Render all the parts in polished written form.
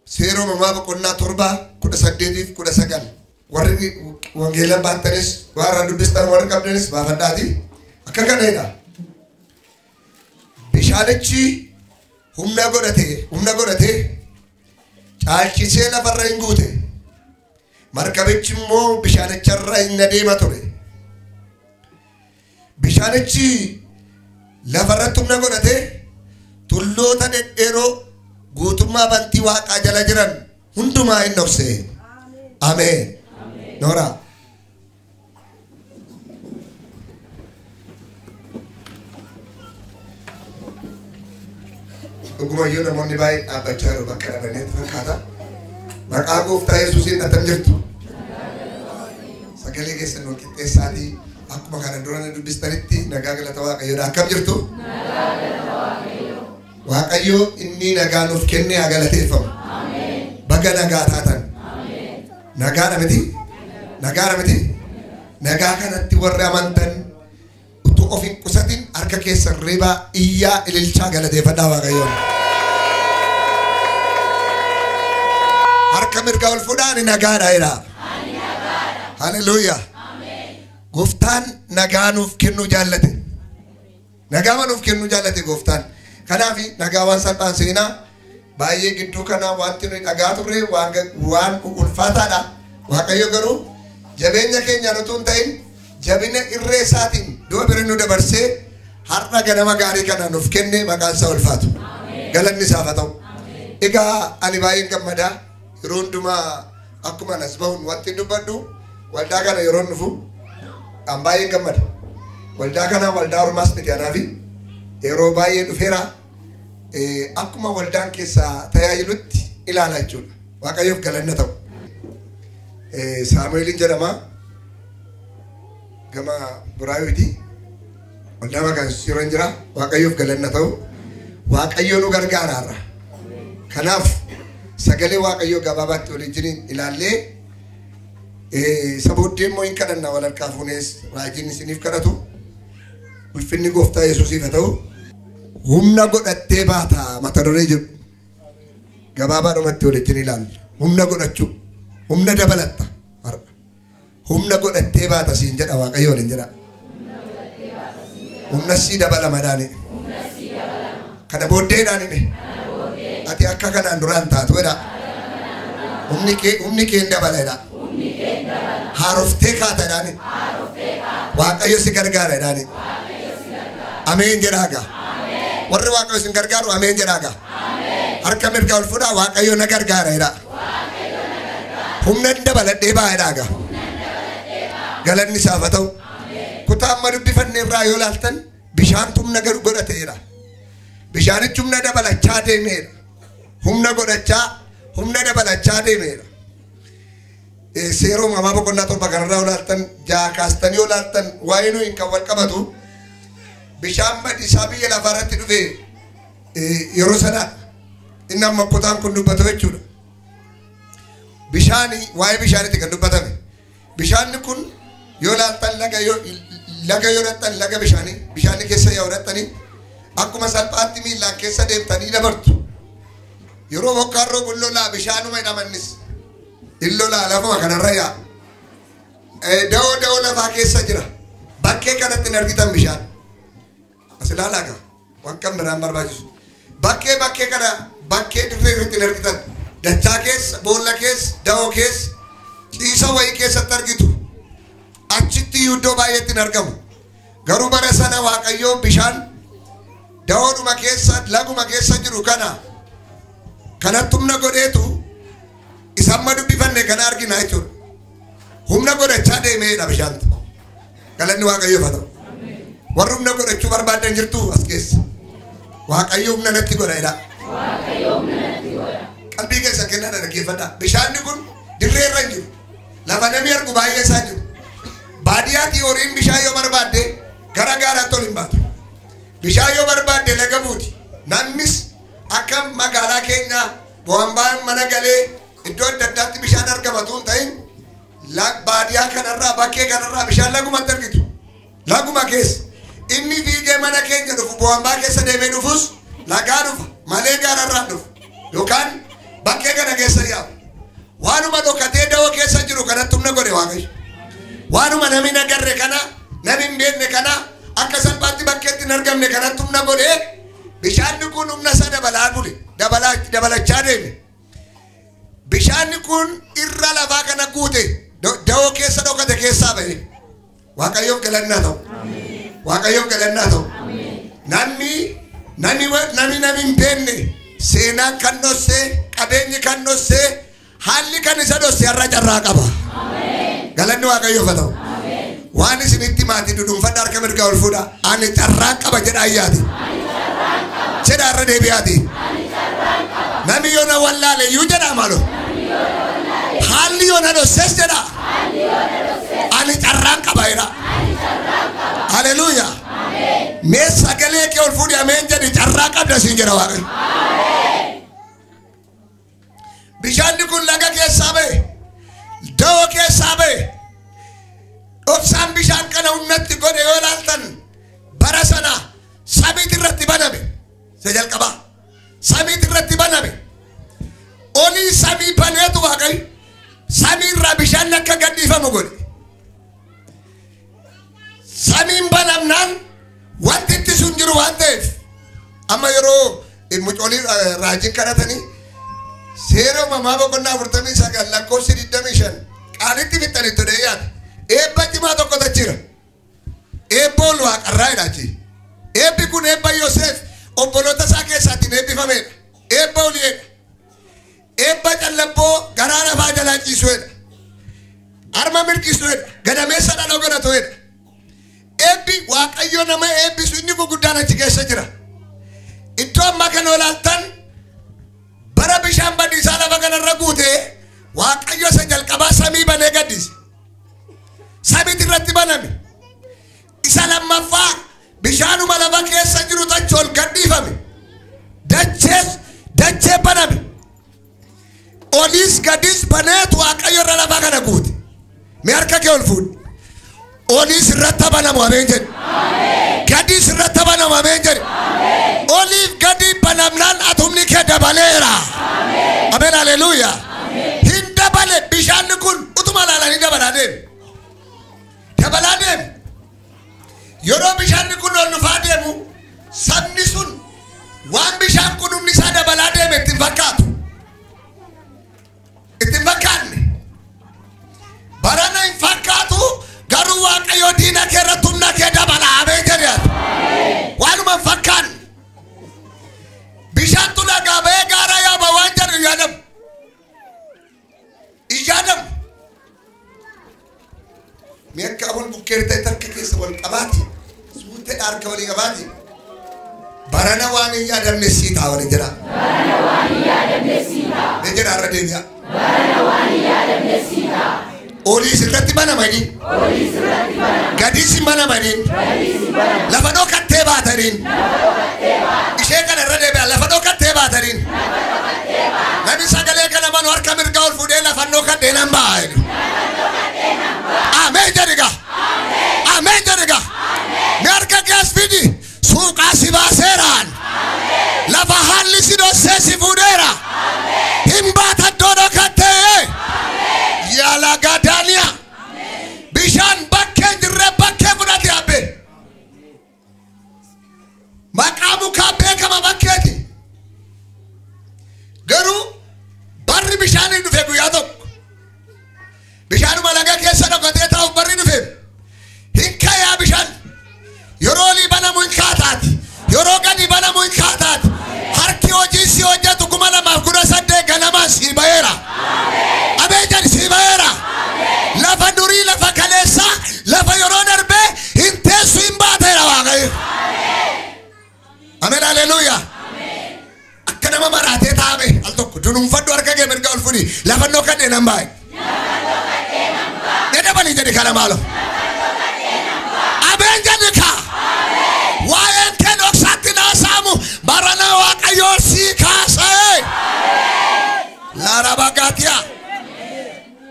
Seera Uumamaa boqonnaa 7 18 19 warri wangeela baattanis warra dubbistan warri qabdanis baafadhaati. Akka kanadha. Bishaanichi humna godhate caalchisee lafarra hin guute. Markabichi immoo bishaanicharra hin adeema ture. Bishaanichi lafarratti humna godhate tulloota dhedheeroo guutummaa bantii waaqaa jala jiran hundumaa hin dhokse. Ameen. Noora. Dhugumayyuu namoonni baay'een dhaabbachaa jiru bakka dhabanitti fakkaata. Maqaa gooftaa Yesuusiin attam jirtu. Sagalee keessan wal qixxeessaatii akkuma kana dura na dubbistanitti nagaa galata Waaqayyoodha. Akkam jirtu? Waaqayyo inni nagaa nuuf kenne haa galateeffamu. Baga nagaa taatan. Nagaadha miti? Nagaadha miti? Nagaa kanatti warri amantan utuu of hin qusatin harka keessan reebaa iyyaa ililchaa galateeffadhaa Waaqayyoon. Harka mirgaa ol fuudhaa ani nagaadha jedhaa. Haleluuyaa. Gooftaan nagaa nuuf kennuu jaallate. Nagaa nuuf kennuu jaallate gooftaan. Kanaaf nagaa waan salphaan seenaa baay'ee gidduu kanaa wanti nuyi dhagaa turre waan ulfaataadha. Waaqayyo garuu jabeenya keenyaan utuu hin ta'in jabina irree isaatiin du'a bira nu dabarsee har'a ganama gaarii kana nuuf kenne maqaan isaa ulfaatu. Galanni isaaf haa ta'u. Egaa ani baay'een gammadaa yeroo hundumaa akkuma as bahuun wanti dubbadhu waldaa kana yeroo dhufu an baay'een gammada. Waldaa kana waldaa ormaas miti anaafi yeroo baay'ee dhufeera. Akkuma waldaan keessaa tajaajilutti ilaala jechuudha. Waaqayyoof galanna ta'u. Saamu'eeliin jedhama. Gama Buraayooti. Waldaa maqaan Yesuus jira. Waaqayyoof galanna ta'u. Waaqayyo nu gargaara har'a. Kanaaf sagalee Waaqayyoo gabaabaatti waliin ilaallee isa booddee immoo hin kadhanna wal harkaa fuunees raajiin isiniif kadhatu. Ulfinni gooftaa Yesuusiif haa ta'u. Humna godhattee baata mata duree jedhu gabaabaadhumatti waliin ilaalla. Humna godhachuu, humna dabalatta har'a. Humna godhattee baata siin jedha Waaqayyo waliin jedha. Humna sii dabala madaani. Kana booddeedhaan hime. Ati akka kanaan duraan taatu jedha. Humni kee hin dabala jedha. Haaroftee kaata jedhaani. Waaqayyo si gargaara jedhaani. Ameen jedhaa gaa. Warri Waaqayyo isin gargaaru ameen jedhaa gaa. Harka mirgaa ol fuudhaa Waaqayyo na gargaara jedhaa. Humna dabaladhee baa jedhaa gaa. Galanni isaaf haa ta'u. Kutaa amma dubbifanne irraa yoo ilaaltan bishaantu humna godhateera. Bishaanichi humna dabalachaa deemeera. Humna godhachaa humna dabalachaa deemeera. Seera Uumamaa boqonnaa 7 kanarraa yoo ilaaltan 6 kaastanii yoo ilaaltan waa'ee nuyi kan wal qabatu bishaan badiisaa biyya lafaarratti dhufe yeroo sana inni amma kutaan kun dubbatu jechuudha. Bishaani waa'ee bishaanitti kan dubbatame. Bishaanni kun yoo ilaaltan laga yoo dhaqxan laga bishaanii bishaanni keessa yoo dhaqxanii akkuma salphaatti miillaan keessa deemtanii dabartu. Yeroo bokkaan roobu lolaa bishaanuma hidhamannis hin lolaa lafuma kanarra yaa'a. Da'oo da'oo lafaa keessa jira. Bakkee kanatti hin argitan bishaan. As ilaalaa gaa waan kan biraan barbaachisu. Bakkee bakkee kana bakkee dirree irratti hin argitan. Dachaa keessa, boolla keessa, da'oo keessa, ciisa wayii keessatti argitu. Achitti iyyuu iddoo baay'eetti hin argamu. Garuu bara sana Waaqayyoo bishaan da'oodhuma keessa, laguma keessa jiru kana kanatti humna godheetu isa amma dubbifanne kana argina jechuudha. Humna godhachaa deemeedha bishaantu. Galanni Waaqayyoof haa ta'u. Warri humna godhachuu barbaadan jirtu as keessa. Waaqayyo humna natti godha jedhaa. Qalbii keessan kennaa dhaggeeffadhaa. Bishaanni kun dirree irra hin jiru. Lafa namni argu baay'ee isaa jiru. Baadiyyaatti horiin bishaan yoo barbaadde gara gaaraatti ol hin baatu. Bishaan yoo barbaadde laga buuti. Namnis akka magaalaa keenyaa bu'aan mana galee iddoo adda addaatti bishaan argamatu hin ta'in baadiyyaa kanarraa bakkee kanarraa bishaan lagumatti argitu. Laguma keessa. Inni fiigee mana keenya dhufu bu'aan keessa deemee dhufus lagaa dhufa malee gaararraa dhufu. Yookaan bakkee kana kana keessa yaa'u. Waanuma dhokatee dawoo keessa jiru kanatti humna godhe Waaqayyo. Waanuma namni hin agarre kana, namni hin beekne kana, akka salphaatti bakkeetti hin argamne kanatti humna godhe. Bishaanni kun humna isaa dabalaa bule, dabalachaa deeme. Bishaanni kun irra lafaa kana guute, dawoo keessa dhokate keessaa ba'e. Waaqayyoof galannaa ta'u. Waaqayyoof galannaa ta'u. Namni namni hin beekne seenaan kan dhossee, qabeenyi kan dhossee, haalli kan isa dhosse har'a carraa qaba. Galanni Waaqayyoof haa ta'u. Waan isinitti maatii duduunfadha harka mirgaa ol fuudha. Ani carraa qaba jedha ayyaati. Jedha irra deebi'aati. Namni yoo na wallaale iyyuu jedha maalo. Haalli yoo na dhosses jedha. Ani carraan qaba jedha. Haleluuyaa. Mee sagalee kee ol fuudhi ameen jedhi carraa qabda siin jedha Waaqayyo. Bishaanni kun laga keessaa ba'e, dawoo keessaa ba'e. Dhoksaan bishaan kana humnatti godhe yoo ilaaltan bara sana samiit irratti baname. Isa jalqabaa. Samiit irratti baname. Olii samii baneetu Waaqayyo samii irraa bishaan akka gadhiifamu godhe. Samiin banamnaan wanti itti sun jiru waan ta'eef amma yeroo mucoolii raajiin kadhatanii seera uumamaa boqonnaa 49 lakkoofsi 25 qaalitti fixanii ture yaada. Eebba cimaa tokko jira. Eebba ol waaqarraa jedha achi. Eebbi kun eebba Yoseef obboloota isaa keessaatiin eebbifamedha. Eebba oliidha. Eebba callabboo garaa lafaa jalaa ciisuudha. Harma mirgisuudha. Gadameessa dhala godhatuudha. Eebbi Waaqayyo nama eebbisu inni guguddaan achi keessa jira. Iddoo ammaa kana olaaltan bara bishaan badiisaa lafa kanarra guute Waaqayyo isa jalqabaa samii banee gaddise. Samiit irratti baname. Isa lammaffaa bishaanuma lafa keessa jiru tachi ol gadhiifame. Dachee baname. Oliis gadis baneetu Waaqayyo irra lafaa kana guute. Mee harka kee ol fuudhi. Oliis irratti banamu ameen jedhi. Gadis irratti banamu ameen jedhi. Oliif gadi banamnaan atumni kee dabaleera. Ameen haleluuyaa. Hin dabale bishaanni kun utuma ilaalanii dabalaa deeme. Dabalaa deeme. Yeroo bishaanni kun ol dhufaa deemu sabni sun waan bishaan kun humni isaa dabalaa deeme ittiin fakkaatu. Ittiin fakkaanne. Barana hin fakkaatu garuu Waaqayyo diina kee irratti humna kee dabala ameen jedhi. Waanuma hin fakkaanne. Bishaantu lagaa ba'ee gaara yaaba waan jedhu hin yaadamu. Hin yaadamu. Mee akka wal bukkeertee harka keessa wal qabaati. Suutee harka walii qabaati. Barana waan hin yaadamne sii ta'a waliin jedha. Barana waan hin yaadamne sii ta'a. Mee jedha irra deebi'a. Barana waan hin yaadamne sii ta'a. Oliis irratti banamanii. Oliis irratti banamanii. Gadiis hin banamaniin. Gadiis hin banamaniin. Lafa dhokattee baataniin. Lafa dhokattee baataniin. Ishee kana irra deebi'a. Lafa dhokattee baataniin. Lafa dhokattee baataniin. Namni sagalee kana manu harka mirgaa ol fuudhee lafa dhokadhee nan ba'a jedhu. Lafa dhokadhee nan ba'a. Ameen jedhi gaa. Ameen jedhi gaa. Mee harka kee as fidi. Suuqaa si baaseeraan. Lafa haalli si dhossee si fuudheera. Hin baata iddoo dhokattee. Yaalagadaaniya. Bishaan bakkee hin jirre bakkee fudhate abbe. Maqaa mukaa beekama bakkeeti. Garuu barri bishaanii dhufe guyyaa tokko. Bishaanuma laga keessa dhokatee taa'uuf barri dhufe. Hin kayaa bishaan. Yeroo olii banamu hin kaataati. Yeroo gadi banamu hin kaataati. Harki hojii si hojjetu 2018 ganamaan si ba'eera. Ameen jedhi si ba'eera. Lafa durii lafa kaleessaa lafa yeroo darbee hin teessu hin baateera Waaqayyo. Ameen haleluuyaa. Akka nama maraatee taa'ame al tokko dunuunfadhu harka kee mirga ol fuudhi lafa dhokadhee nan baa'e. Mee dabalii jedhi kana maalo. Ameen jedhi kaa. Waa'een kee dhoksaatti naasaamu barana Waaqayyoo sii kaasee. Laara bagaatiyaa.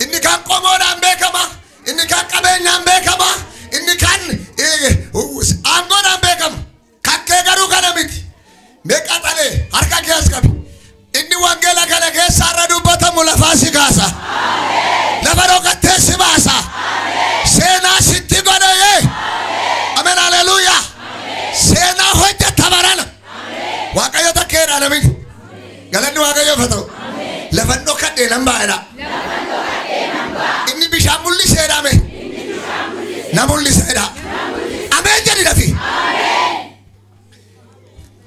Inni kan qomoodhaan beekama. Inni kan qabeenyaan beekama. Inni kan aangoodhaan beekama. Kakkee garuu kana miti. Mee qaxalee harka kee as qabi. Inni wangeela kana keessa irra dubbatu. lafaa si kaasa. Lafa dhokattee si baasa. Seenaa sitti godhee. Ameen haleluuyaa. Seenaa hojjeta barana. Waaqayyo takkeedha namni. Galanni Waaqayyoof haa ta'u. Lafan dhokadhee nan baa'edha. Inni bishaan mul'iseedha mee. Na mul'iseedha. Ameen jedhi dafi.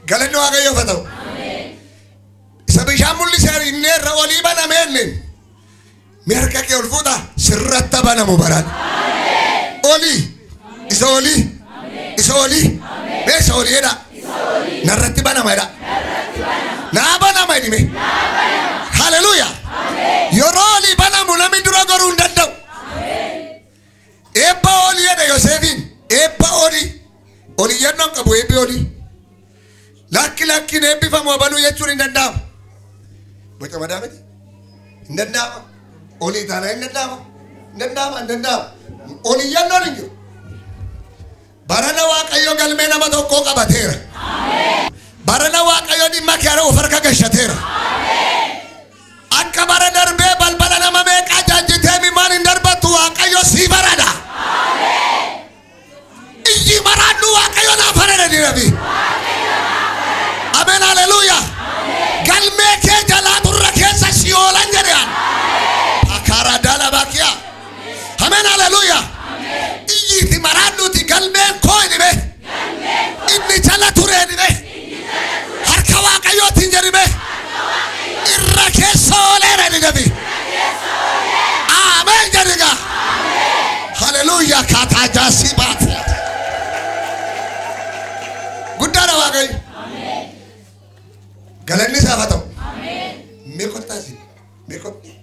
Galanni Waaqayyoof haa ta'u. Isa bishaan mul'isee inni irra olii banamee inni. Mee harka kee ol fuudha sirratti banamu baraan. Olii. Isa olii. Isa olii. Mee isa olii jedha. Narratti banama jedha. Naa banama jedhime. Haleluuyaa. Yeroo olii banamu namni dura goruu hin danda'u. Eebba olii jedha Yoseefiin. Eebba olii. Olii yennoon qabu eebbi olii. Lakki lakkiin eebbifamu abaluu jechuun hin danda'amu. Boca madaa miti. Hin danda'amu. Olii taanaa hin danda'amu. Hin danda'amu hin danda'amu. Olii yennoon hin jiru. Barana Waaqayyo galmee nama tokkoo qabateera. Barana Waaqayyo dhimma kee of harka gashateera. Akka bara darbee balbala nama meeqaa jaajjitee mimaan hin darbattu Waaqayyo sii barada. Iyyi maraadhu Waaqayyo naa farada dirabi. Ameen haleluuyaa. Galmee kee jalaa turra keessa si oolan jedhan. Akara dalabakiya. Ameen haleluuyaa. Iyyiiti maraadhuuti galmeen koo jedhime. Inni jala ture jedhime. Harka Waaqayyootiin jedhime. Irra keessa ooleera jedhime. Ameen jedhiga. Haleluuyaa kaataa jaasii baate. Guddaadha Waaqayyo. Galanni isaaf haa ta'u. Mee kottaa isin. Mee kottaa.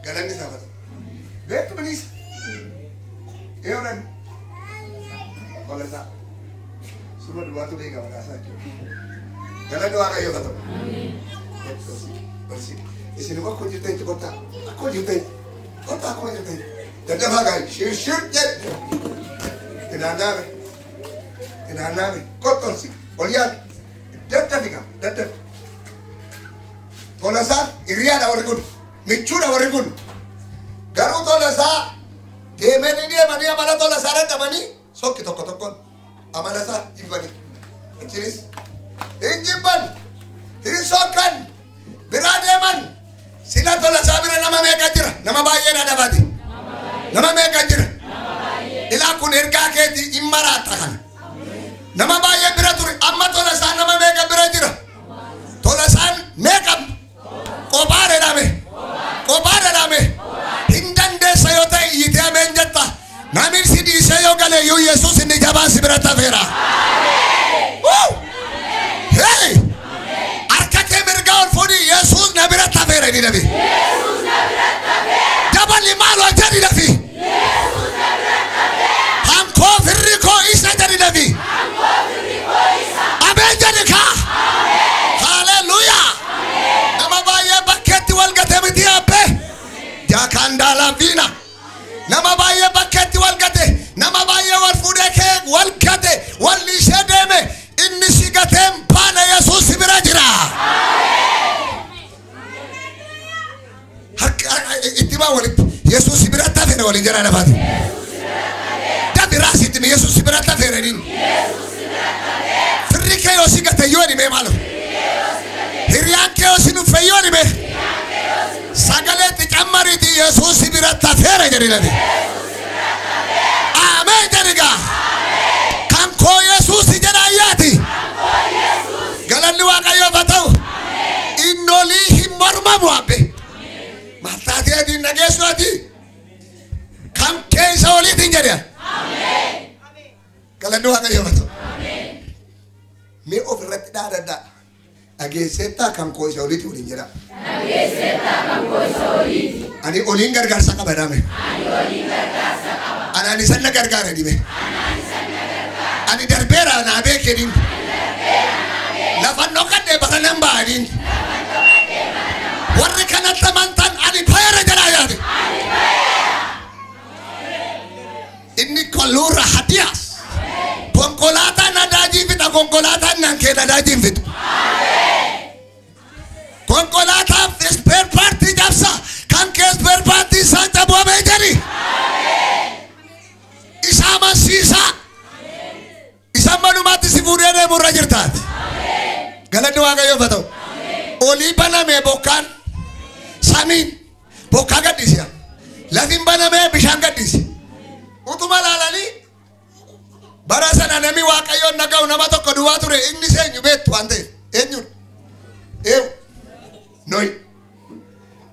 Galanni isaaf haa ta'u. Beektu biliisa. Eeyoran. Qolasaa. Suma duwwaatu beeka maqaasaa jechuudha. Galanni Waaqayyoof haa ta'u. Isin akkuma jirtanitti kottaa. Akkuma jirtanitti. Kottaa akkuma jirtanitti. Daddafaa gaarii. Shirshir jedhe. Inaannaame. Inaannaame. Kottoonsi. Ol yaadu. Daddafi gaa. Daddafi. Tolasaa hiriyaadha warri kun. Michuudha warri kun. Garuu Tolasaa deemanii deemanii amala Tolasaa dadhabanii sokki tokko tokkoon amala isaa jibbanii. Achinis hin jibban, hin sokkan, biraa deeman. Sila Tolasaa bira nama meeqa jira? Nama baay'ee dhadhabate. Nama meeqa jira? Ilaa kun ergaa keetii hin maraatta kana. Nama baay'ee bira ture. Amma Tolasaa nama meeqa bira jira? Tolasaan meeqa? Kophaa jedhame. Kophaa jedhame. Hin dandeessa yoo ta'e iyyitee ameen jetta. Namni si dhiisee yoo gale iyyuu Yesuus inni jabaan si bira tafeera. Hey! Harka kee mirgaa ol fuudhii Yesuus na bira tafeera inni dafi. Dabali maaloo jedhi dafi. Hankoo firri koo isa jedhi dafi. Ameen jedhi kaa. Haleluuyaa. Nama baay'ee bakkeetti wal gate miti abbee. Jaakaandaala viina. Nama baay'ee bakkeetti wal gate. Nama baay'ee wal fuudhee kee wal gate. Wal dhiisee deeme. Inni si gateen baana Yesuus si bira jira. Harka itti baa walitti. Yesuus si bira tafeera waliin jara lafaati. Dafi raasitti mi Yesuus si bira tafeera niin. Firri kee yoo si gate yoo dhimee maalo. Hiriyaan kee yoo si nuffe yoo dhimee. Sagalee itti cammariiti Yesuus si bira tafeera jedhi lafi. Ameen jedhi gaa. Kan koo Yesuus jedha ayyaati. Galanni Waaqayyoof haa ta'u. Inni olii hin mormamu abbe. Maaltaatee adiin dhageessu ati. Kan kee isa oliitiin jedhe. Galanni Waaqayyoof haa ta'u. Mee of irratti dhaadadhaa. Dhageesseettaa kan koo isa oliitii waliin jedha. Ani oliin gargaarsa qaba jedhame. Anaan isan na gargaara dhime. Ani darbeera naa beekeniin. Lafa dhokadhee bara nan ba'aniin. Warri kanatti amantan ani fayyada jedhaa yaade. Inni kolluurra hadiyaas. Konkolaataan nadaajii fixa konkolaataan nan kee nadaajii hin fixu. Konkolaataa spare part cabsa. Kan kee spare part isaan cabu ameen jedhi. Isa amansiisaa. Isa malumaatti si fuudhee deemu irra jirtaati. Galanni Waaqayyoof haa ta'u. Olii banamee bokkaan samiin bokkaa gadhiise. Lafin banamee bishaan gadhiise. Utuma laalanii bara sana namni Waaqayyoon dhaga'u nama tokko duwwaa ture inni eenyu beektu waan ta'eef eenyudha? Eewu Nohi.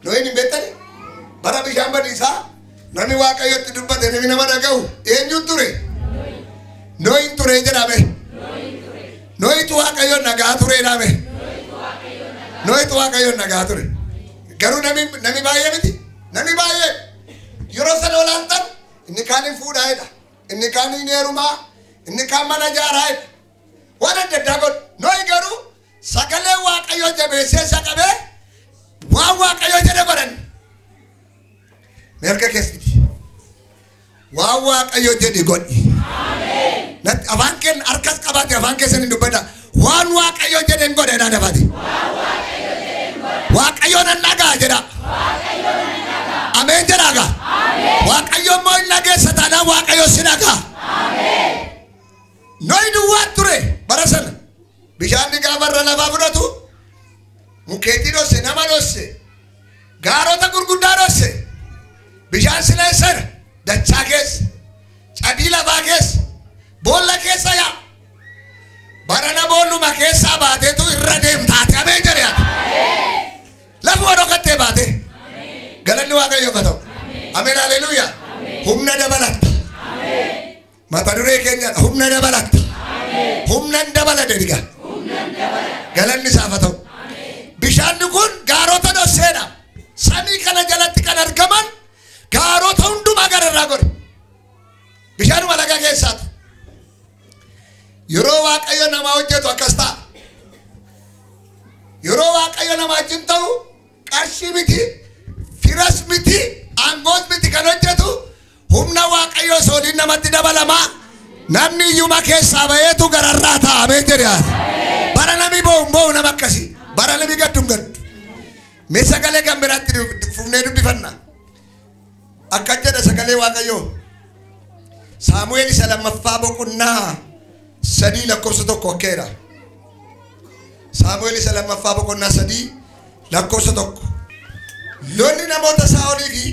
Nohiin hin beektani? Bara bishaan badiisaa namni Waaqayyotti dubbate namni nama dhaga'u eenyuun ture? Nohiin ture jedhame. Nohitu Waaqayyoon dhagaa ture jedhame. Nohitu Waaqayyoon dhagaa ture. Garuu namni baay'ee miti. Namni baay'ee yeroo sana olaantan inni kaan hin fuudhaa jedha. Inni kaan hin heerumaa. Inni kaan mana ijaaraa jedha. Waan adda addaa godhu. Nohi garuu sagalee Waaqayyoo jabeessee isa qabee waan Waaqayyoo jedhe godhan. Mirga keessatti. Waan Waaqayyoo jedhe godhi. Afaan keen harkas qabaate afaan keessan hin dubbadha. Waan Waaqayyoo jedhe hin godhe naan dabaate. Waaqayyoon nan dhagaa jedha. Ameen jedhaa gaa. Waaqayyo immoo hin dhageessa taanaan Waaqayyo si dhagaa. Nohi duwwaa ture bara sana. Bishaan gaafa irra lafaa fudhatu mukeetii dhosse nama dhosse gaarota gurguddaa dhosse bishaan sileessara dachaa keessa cadii lafaa keessa boolla keessa yaa barana boolluma keessaa baateetu irra deemtaate ameen jedhe ati. Lafuma dhokattee baate. Galanni Waaqayyoof haa ta'u. Ameen haleluuyaa. Humna dabalatta. Mata duree keenyadha. Humna dabalatta. Humna dabalate diga. Galanni isaaf haa ta'u. Bishaanni kun gaarota dhosseedha. Samii kana jalatti kan argaman gaarota hundumaa gararraa godhe. Bishaanuma laga keessaati. Yeroo Waaqayyo namaa hojjetu akkas ta'a. Yeroo Waaqayyo nama wajjin ta'u qarshii miti, firas miti, aangoos miti kan hojjetu humna Waaqayyoo sooliin namatti dabalamaa. Namni iyyuma keessaa baheetu gararraa ta'a. Ameen jedhe haati. Bara namni boo'u hin boo'u nama akkasii. Bara namni gaddu hin gaddu. Mee sagalee kan biraatti fufnee dubbifanna. Akkas jedha sagalee Waaqayyoo. Saamu'eel isa lammaffaa boqonnaa 3 lakkoofsa 1 akkeera. Saamu'eel isa lammaffaa boqonnaa 3 lakkoofsa 1. Lolli namoota Saa'olii fi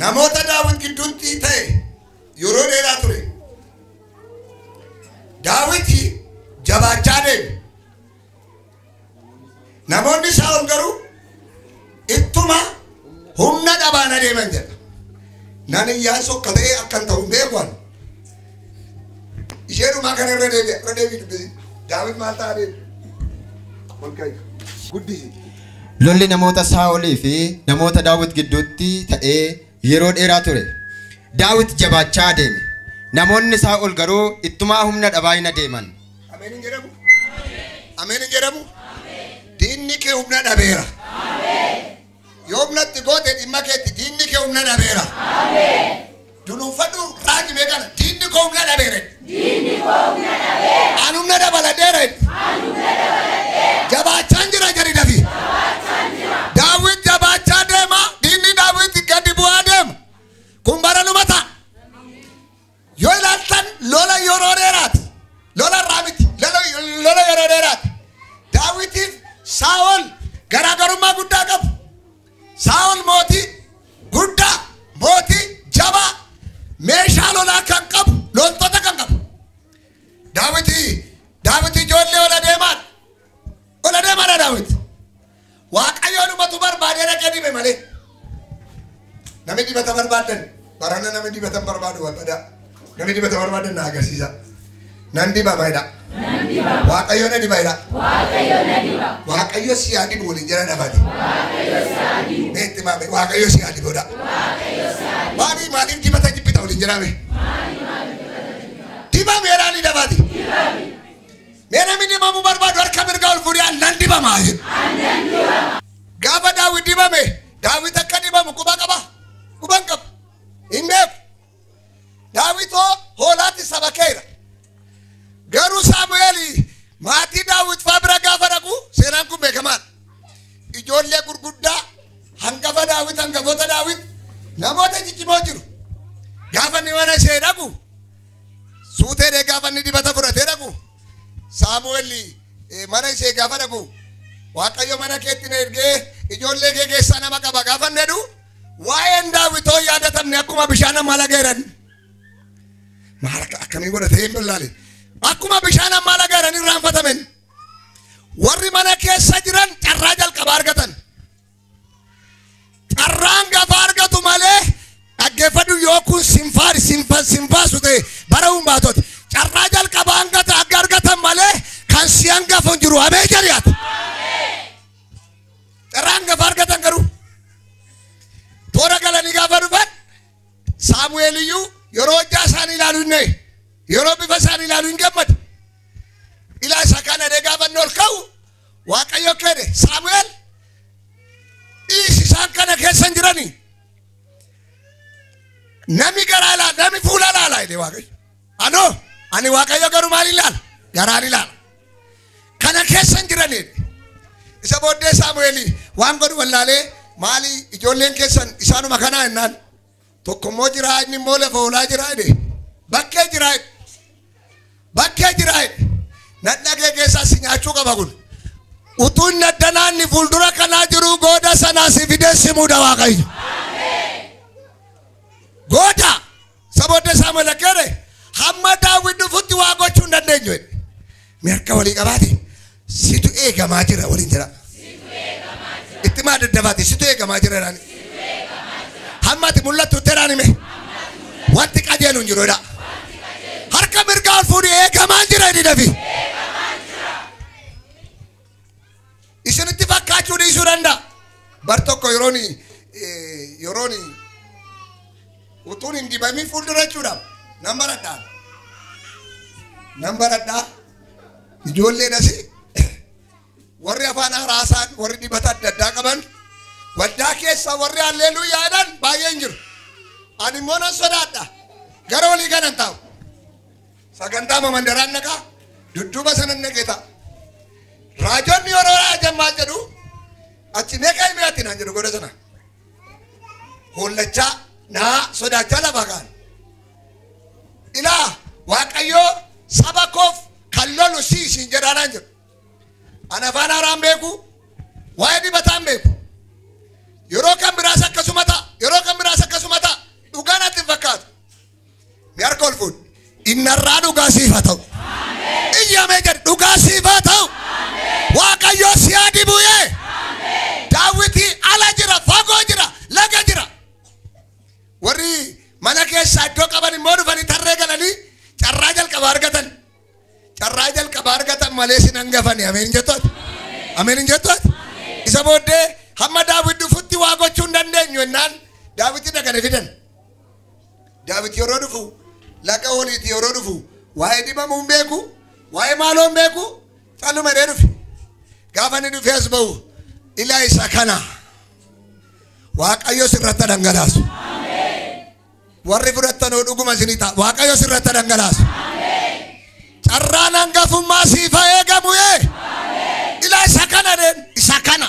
namoota Daawit gidduutti ta'e yeroo dheeraa ture. Daawit jabaachaa deeme. Namoonni Saa'ol garuu ittuma humna dhabaan adeeman jedha. Nan iyyaan sokka ta'ee akkan ta'u hin beeku ani. Ishee dhumaa kana irra deebi'a. Irra deebi'i dubbisi. Daawit maal ta'a deemu? Ol ka'i. Guddisi. Lolli namoota Saa'olii fi namoota Daawit gidduutti ta'ee yeroo dheeraa ture. Daawit jabaachaa deeme. Namoonni Saa'ol garuu ittumaa humna dhabaa hin adeeman. Ameen hin jedhamu? Ameen hin jedhamu? Diinni kee humna dhabeera. Yoo humnatti goote dhimma keetti diinni kee humna dhabeera. Dunuunfadhu raajimee kana diinni koo humna dhabeera. Ani humna dabaladheera. Jabaachaan jira jedhi dafi. Daawit jabaachaa deema. Diinni Daawit gadi bu'aa deema. Kun bara numa ta'a. Yoo ilaaltan lola yeroo dheeraati. Lola irraa miti. Lola yeroo dheeraati. Daawitiif Saa'ol garaagarummaa guddaa qabu. Saa'ol mootii guddaa, mootii jabaa, meeshaa lolaa kan qabu, loltoota kan qabu. Daawit ijoollee ola deemaan. Ola deemaadha Daawit. Waaqayyoonumatu barbaadee dhaqee dibe malee. Namni dibata barbaadan barana namni dibata barbaadu walbadaa. Namni dibata barbaadan na agarsiisa. Nan dibama jedha. Waaqayyo na diba jedha. Waaqayyo si haa dibu waliin jala dhabaate. Mee itti maame Waaqayyo si haa dibu dha. Maaliif maaliif dibata jibbita waliin jiraame? Dibameedhaan ni dhabaate. Mee namni dibamuu barbaadu harka mirgaa ol fuudhee nan dibamaa jedhu. Gaafa Daawit dibame Daawit akka dibamu quba qaba. Quba hin qabu. Hin beeku. Daawitoo hoolaatti saba keera. Garuu Saamu'eel maatii Daawit fa'aa bira gaafa dhaqu seenaan kun beekamaadha. Ijoollee gurguddaa hangafa Daawit hangafoota Daawit namoota ciccimoo jiru. Gaafa inni mana ishee dhaqu suuteedhee gaafa inni dibata fudhatee dhaqu Saamu'eel mana ishee gaafa dhaqu Waaqayyo mana keetti na ergee ijoollee kee keessaa nama qaba gaafa inni jedhu waa'een Daawitoo yaadatamne akkuma bishaan ammaa laga jedhan. Maal akkamii godhatee hin billaale akkuma bishaan ammaa laga jedhan irraanfatamen. Warri mana keessa jiran carraa jalqabaa argatan. Carraan gaafa argatu malee dhaggeeffadhu yoo kun sinfaasu ta'e bara humbaatoti. Carraa jalqabaa akka argatan malee kan si hangafu hin jiru amee jariyaatu. Carraan gaafa argatan garuu toora galanii gaafa dhufan Saamu'eel iyyuu yeroo hojjaa isaanii ilaalu hin na'e yeroo bifa isaanii ilaalu hin gammadu. Ilaa isa kana dhee gaafa inni ol ka'u Waaqayyo kenne Saamu'eel dhiisi isaan kana keessa hin jiranii. Nami garaa ilaala nami fuula ilaala jedhe Waaqayyo. Anoo ani Waaqayyo garuu maal ilaala? Garaan ilaala. Kana keessa hin jiranii. Isa booddee Saamu'eel waan godhu wallaalee maali ijoolleen keessan isaanuma kanaa jennaan tokko immoo jira inni immoo lafa oolaa jira jedhe bakkee jira jedhe bakkee jira jedhe nadhagee keessaa si nyaachuu qaba kun utuu inni addanaanni fuuldura kanaa jiru gooda sanaa si fidee si muuda Waaqayyo. Gooda isa booddee Saamu'eel akkeedhe hamma Daawit dhufutti waa gochuu hin dandeenyu jedhe. Mi harka walii qabaate situ eegamaa jira waliin jira. Itti maa daddabaate situ eegamaa jira jedhani. Hamma ati mul'attu jedhaan hime wanti qajeelu hin jiru jedha. Harka mirgaa ol fuudhee eegamaa jira jedhi dafi. Isinitti fakkaachuu dhiisuu danda'a. Bar tokko yeroon utuun hin dibamin fuuldura jechuudha. Nan baradhaa. Nan baradhaa. Ijoolleen asii warri afaan haaraasaan warri dibata adda addaa qaban waldaa keessa warri halleluuyaa jedhan baay'een hin jiru. Ani immoo nan sodaadha. Gara olii kanan taa'u. Sagantaa mamandaraan naqaa dudduuba sanan naqee ta'a. Raajonni yeroo raajan maal jedhu achi meeqa himee ati naan jedhu goda sana. Hollachaa naa sodaachaa lafa kaan. Ilaa Waaqayyoo saba koof kan lolu si isin jedhaa naan jedhu. Ani afaan haaraan beeku waa'ee dibataan beeku. Yeroo kan biraas akkasuma ta'a yeroo kan biraas akkasuma ta'a dhugaa natti hin fakkaatu. Mi harka ol fuudhi. Innarraa dhugaa siif haa ta'u. Iyyamee jedhi dhugaa siif haa ta'u. Waaqayyo si haa dibu yee. Daawiti ala jira fagoo jira laga jira. Warri mana keessa iddoo qaban immoo dhufanii tarree galanii carraa jalqabaa argatan. Carraa jalqabaa argatan malee sin hangafani. Ameen hin jettu? Ameen hin jettu? Isa booddee hamma Daawit dhufutti waa gochuu hin dandeenyu jennaan Daawiti dhaqanii fidan. Daawit yeroo dhufu laga oliiti yeroo dhufu waa'ee dibamuu hin beeku waa'ee maaloo hin beeku calluma jedhee dhufe. Gaafa inni dhufee as ba'u ilaa isa kana Waaqayyo sirratti dhangalaasu. Warri fudhattanoo dhuguma isinii ta'a. Waaqayyo sirratti dhangalaasu. Carraan hangafummaa siif haa eegamu yee. Ilaa isa kana deen isa kana.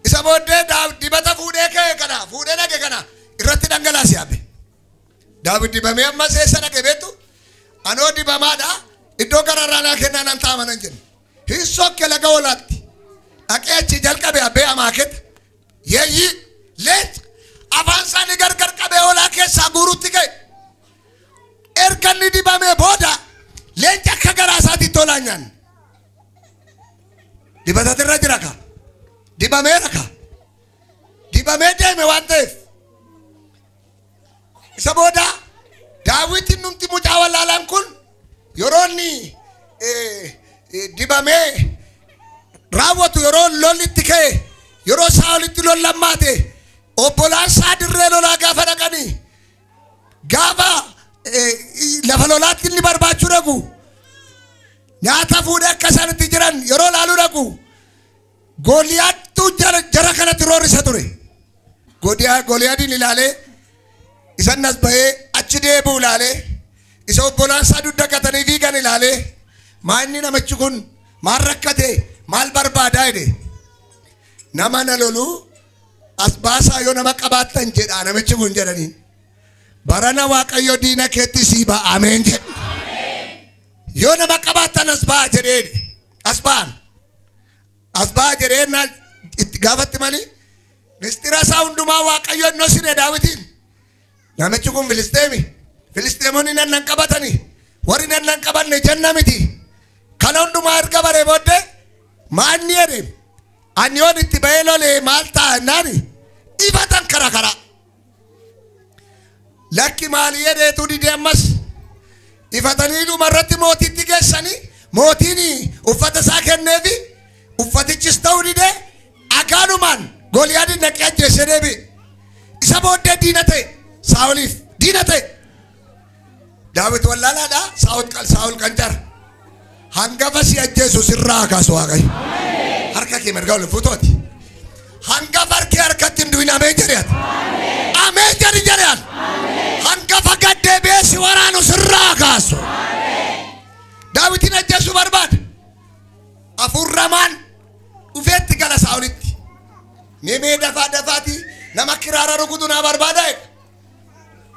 Isa booddee dibata fuudhee ka'e kana fuudhee dhaqe kana irratti dhangalaase yaabe. Daawit dibamee ammas eessa dhaqe beektu? Anoo dibamaadha iddoo gararraa naa kennaa nan taa'ama nan jenne. Hin sokke laga oolaatti. Dhaqee achi jalqabe abbee amaaketa. Yeeyyii leenca afaan isaanii gargar qabee hoolaa keessaa guurutti ga'e. Erga inni dibamee booda leenca akka garaa isaatiitti hoolaa hin nyaanne. Dibatatu irra jira ka. Dibameera ka. Dibamee deeme waan ta'eef. Isa booda Daawit innumti mucaa wallaalaan kun yeroo inni dibamee raawwatu yeroo lolli itti ka'e yeroo Saa'olitti lollammaate obbolaan isaa dirree lolaa gaafa dhaqanii gaafa lafa lolaatti inni barbaachuu dhaqu nyaata fuudhee akka isaan itti jiran yeroo laaluu dhaqu Gooliyaadtu jara kanatti roorrisa ture. Gooliyaadiin ilaalee isan as ba'ee achi deebi'u ilaalee isa obbolaan isaa dugda gatanii fiigan ilaalee maa inni namichi kun maal rakkate maal barbaadaa jedhe. Nama na lolu as baasaa yoo nama qabaattan jedha namichi kun jedhaniin. Barana Waaqayyo diina keetti sii ba'a ameen jedhu. Yoo nama qabaattan as ba'a jedheen as ba'an. As ba'a jedheen itti gaafatti malee mistira isaa hundumaa Waaqayyo innoo sine Daawitiin. Namichi kun Filisteemi. Filisteemonni nan qabatani. Warri nan qabanne janna miti. Kana hundumaa erga baree booddee maanni jedheen ani yoon itti ba'ee lolee maal ta'a jennaani ifatan kara kara. Lakki maali jedheetu didee ammas ifatanii dhumarratti mootiitti geessanii mootiin uffata isaa kenneefi uffatichis ta'uu didee agaanumaan Goliyaadin dhaqee ajjeesee deebi'e. Isa booddee diina ta'e Saa'oliif diina ta'e. Daawit wallaalaadha Saa'ol qancara. Hangafa si ajjeesu sirraa kaasu Waaqayyo. Harka kee mirgaa ol fuutooti. Hangafa harkee harkatti hin du'in ameen jedhi ati. Ameen jedhi jedhi ati. Hangafa gaddeebi'ee si waraanu sirraa kaasu. Daawitiin ajjeesuu barbaada. Hafuurramaan dhufeetti gala Saa'olitti. Mee dafaa dafaati nama kiraara rukutu naa barbaada jedha.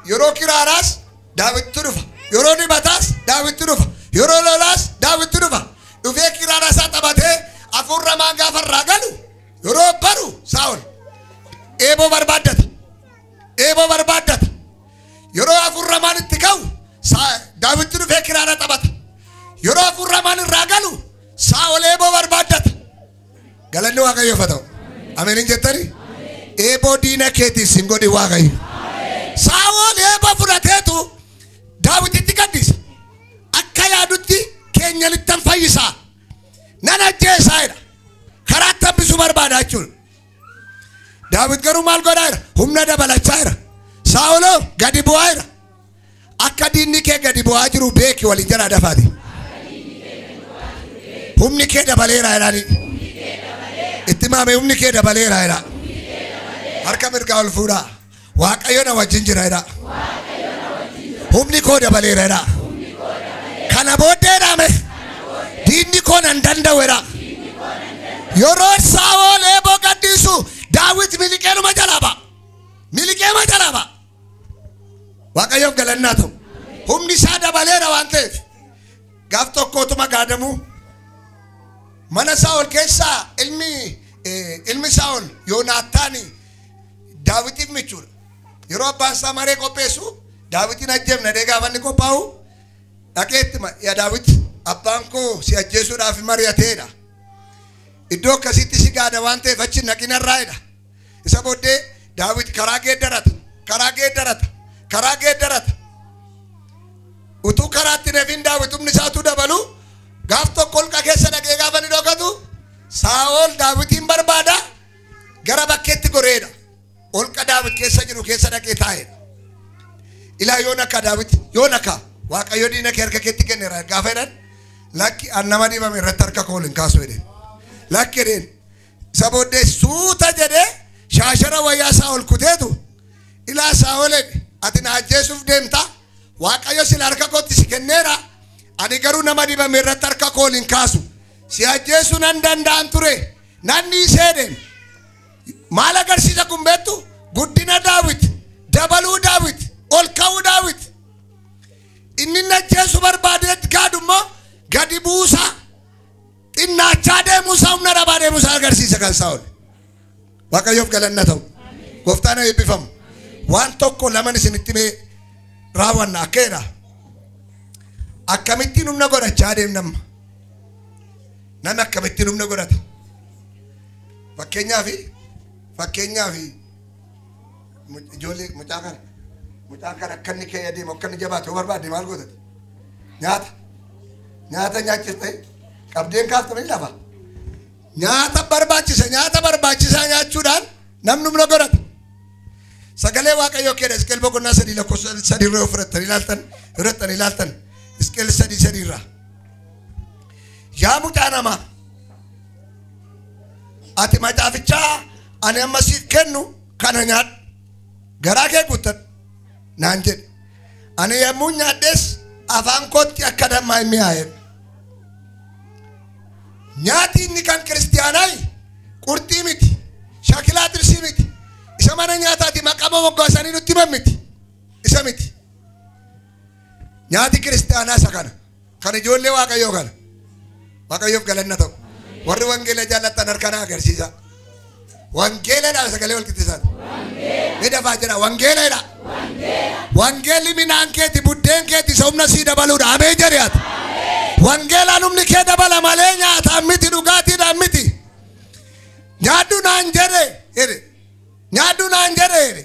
Yeroo kiraaraas Daawittu dhufa. Yeroo dibataas Daawittu dhufa. Yeroo lolaas Daawittu dhufa. Dhufee kiraara isaa taphatee hafuurramaan gaafa irraa galu yeroo baru Saa'ol eeboo barbaaddata. Eeboo barbaaddata. Yeroo hafuurramaan itti ka'u Daawittu dhufee kiraara taphata. Yeroo hafuurramaan irraa galu Saa'ol eeboo barbaaddata. Galanni Waaqayyoof haa ta'u. Ameen hin jettani? Eeboo diina keetiif sin godhi Waaqayyo. Saa'ol eeboo fudhateetu Daawititti gaddisa. Akka yaadutti keenyanittan fayyisaa. Nan ajjeesaa jedha. Karaatti hambisuu barbaada jechuudha. Daawit garuu maal godhaa jira? Humna dabalachaa jira. Saa'oloo gadi bu'aa jira. Akka diinni kee gadi bu'aa jiru beeki waliin jalaa dafaati. Humni kee dabaleera jedhanii. Itti maame humni kee dabaleera jedha. Harka mirgaa ol fuudhaa. Waaqayyo na wajjin jira jedha. Humni koo dabaleera jedha. Kana booddee dhaame diinni koo nan danda'u jedha. Yeroo Saa'ol eeboo gadhiisu Daawit miliqeenuma jalaa ba'a. Miliqeema jalaa ba'a. Waaqayyoof galannaa ta'u. Humni isaa dabaleera waan ta'eef gaaf tokkootuma gaadamuu mana Saa'ol keessaa ilmi Saa'ol Yoonaataani Daawitiif michuudha. Yeroo abbaan isaa maree qopheessu Daawitiin ajjeefna jedhee gaafa inni qophaa'u dhaqeetti yaa Daawit abbaan koo si ajjeesuudhaaf mari'ateedha. Iddoo akkasitti si gaada waan ta'eef achi naqinarraa jedha. Isa booddee Daawit karaa geeddarata karaa geeddarata karaa geeddarata. Utuu karaatti nafin Daawit humni isaatu dabalu gaaf tokko holqa keessa dhaqee gaafa inni dhokatu Saa'ol Daawitiin barbaada gara bakkeetti goreedha. Holqa Daawit keessa jiru keessa dhaqee taa'edha. Ilaa yoon akka Daawit yoon akka Waaqayyo diina kee harka keetti kenneera gaafa jedhan lakki an nama dibame irratti harka koo hin kaasu jedheen. Lakki jedheen. Isa booddee suuta jedhee shaashara wayyaa Saa'ol kuteetu ilaa Saa'ol jedhe ati na ajjeesuuf deemta Waaqayyo sila harka kootti si kenneera ani garuu nama dibame irratti harka koo hin kaasu si ajjeesuu nan danda'an ture nan dhiisee jedheen. Maal agarsiisa kun beektu? Guddina Daawit, dabaluu Daawit, ol ka'uu Daawit. Inni na ajjeesuu barbaadee gaadu immoo gadi buusaa xinnaachaa deemuusaa humna dhabaa deemuusaa agarsiisa kan Saa'ol. Waaqayyoof galanna ta'u. Gooftaan eebbifamu. Waan tokko laman isinitti mee raawwanna akka jedha. Akkamittiin humna godhachaa deemna amma? Namni akkamittiin humna godhata? Fakkeenyaaf ijoollee mucaa kana akka inni kee adeemu akka inni jabaatu yoo barbaadde maal gootati? Nyaata nyaachistee qabdeen kaaftanii lafa. Nyaata barbaachisa nyaata barbaachisaa nyaachuudhaan namni humna godhata. Sagalee Waaqayyoo keedha Hisqeel boqonnaa 3 lakkoofsa 3 irra yoo fudhattanii ilaaltan Hisqeel 3:3 irraa. Yaa mucaa namaa ati macaafichaa ani amma siif kennu kana nyaadhu garaa kee guuttadhu naan jedhe. Ani yommuu nyaadhes afaan kootti akka dammaa hin mi'aaye. Nyaati inni kan kiristiyaanaa qurxii miti. Mana nyaataati maqaa moggaasanii nutti himan miti. Isa miti. Nyaati kiristaanaa isa kana. Kan ijoollee Waaqayyoo kana. Waaqayyoof galanna ta'u. Warri wangeela jaallattan harka agarsiisa. Wangeeladha sagalee wal qixxisaati. Ni dafaa jedha wangeeladha. Wangeelli midhaan keeti buddeen keeti isa humna sii dabaluudha. Ameen jedhi ati. Wangeelaan humni kee dabala malee nyaataan miti dhugaatiidhaan miti. Nyaadhu naan jedhe jedhe. Nyaadhu naan jedhe jedhe.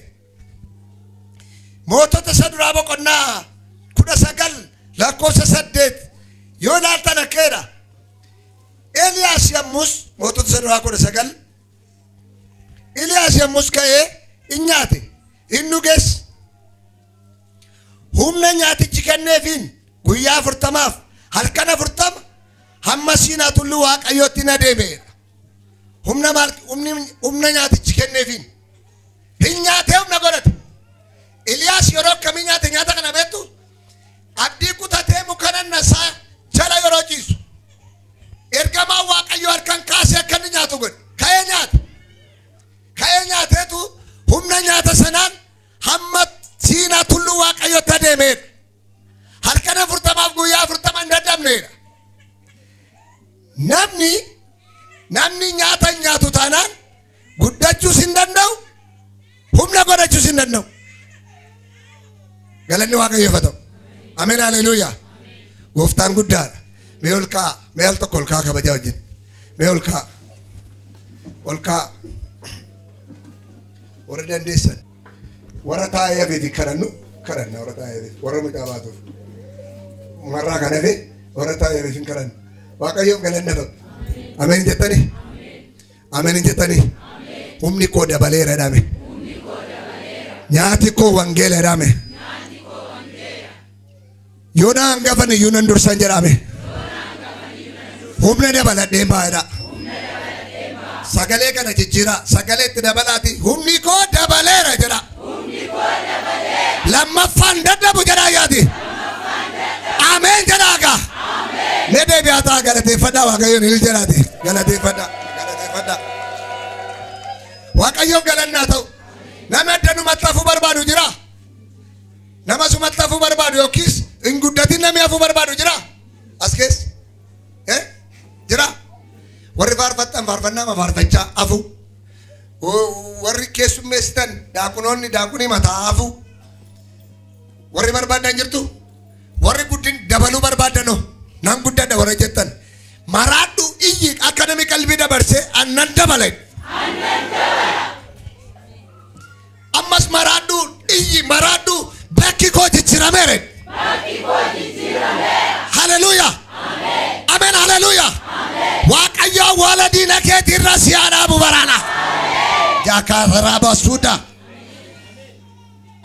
Mootota isa duraa boqonnaa 19 lakkoofsa 8 yoo ilaaltan akkeedha. Eliyaas yommus mootota isa duraa 19 Eliyaas yommus ka'ee in nyaate in dhuges humna nyaatichi kenneefiin guyyaa 40 halkan 40 hamma Siinaa tulluu Waaqayyootti na deemeera. Humna maal humna nyaatichi kenneefiin hin nyaatee humna godhate. Eliyaas yeroo akkamii nyaate nyaata kana beektu? Abdii kutatee muka nannasaa jala yeroo ciisu ergamaan Waaqayyoo harkaan kaasee akka inni nyaatu godhe. Ka'ee nyaate. Ka'ee nyaateetu humna nyaata sanaan hamma Siinaa tulluu Waaqayyootti adeemeera. Halkan 40 guyyaa 40 hin dadhabneedha. Namni nyaata hin nyaatu taanaan guddachuus hin danda'u, humna godhachuus hin danda'u. Galanni Waaqayyoof haa ta'u. Ameen haleluuyaa. Gooftaan guddaadha. Mee ol ka'a. Mee al tokko ol ka'a kabajaa wajjin. Mee ol ka'a. Ol ka'a. Warra dandeessan. Warra taa'ee hafeeti kadhannu kadhanna warra taa'ee hafeeti. Warra mucaa baatuuf. Marraa kan hafe warra taa'ee hafeef hin kadhannu. Waaqayyoof galanni haa ta'u. Ameen jettanii? Ameen jettanii? Humni koo dabaleera jedhame. Nyaati koo wangeela jedhame. Yoo na hangafan iyyuu nan dursan jedhame. Humna dabaladhee baay'eedha. Sagalee kana jijjiiraa. Sagalee itti dabalaati. Humni koo dabaleera jedha. Lammaffaan dadhabu jedhaa yaati. Ameen jedhaa gaa. Mee deebi'aa ta'a galateeffadhaa Waaqayyoon hin jedhaati. Galateeffadhaa. Galateeffadhaa. Waaqayyoof galannaa ta'u. Nama addanumatti hafuu barbaadu jira. Nama sumatti hafuu barbaadu yookiis hin guddatin namni hafuu barbaadu jira. As keessa. Jira. Warri faarfattan faarfannaa faarfachaa hafu. Warri keessummeessitan daakunoonni daakunii mataa hafu. Warri barbaadan jirtu. Warri guddin dabaluu barbaadanoo nan guddadha warra jettan. Maraadhu iyyi akka namni qalbii dabarsee annan dabala. Ammas maraadhu iyyi maraadhu bakki koo jijjiirameera. Haleluuyaa. Ameen haleluuyaa. Waaqayyo awwaala diina keetii irra si haa dhaabu baraana. Jaakaaraaba suuda.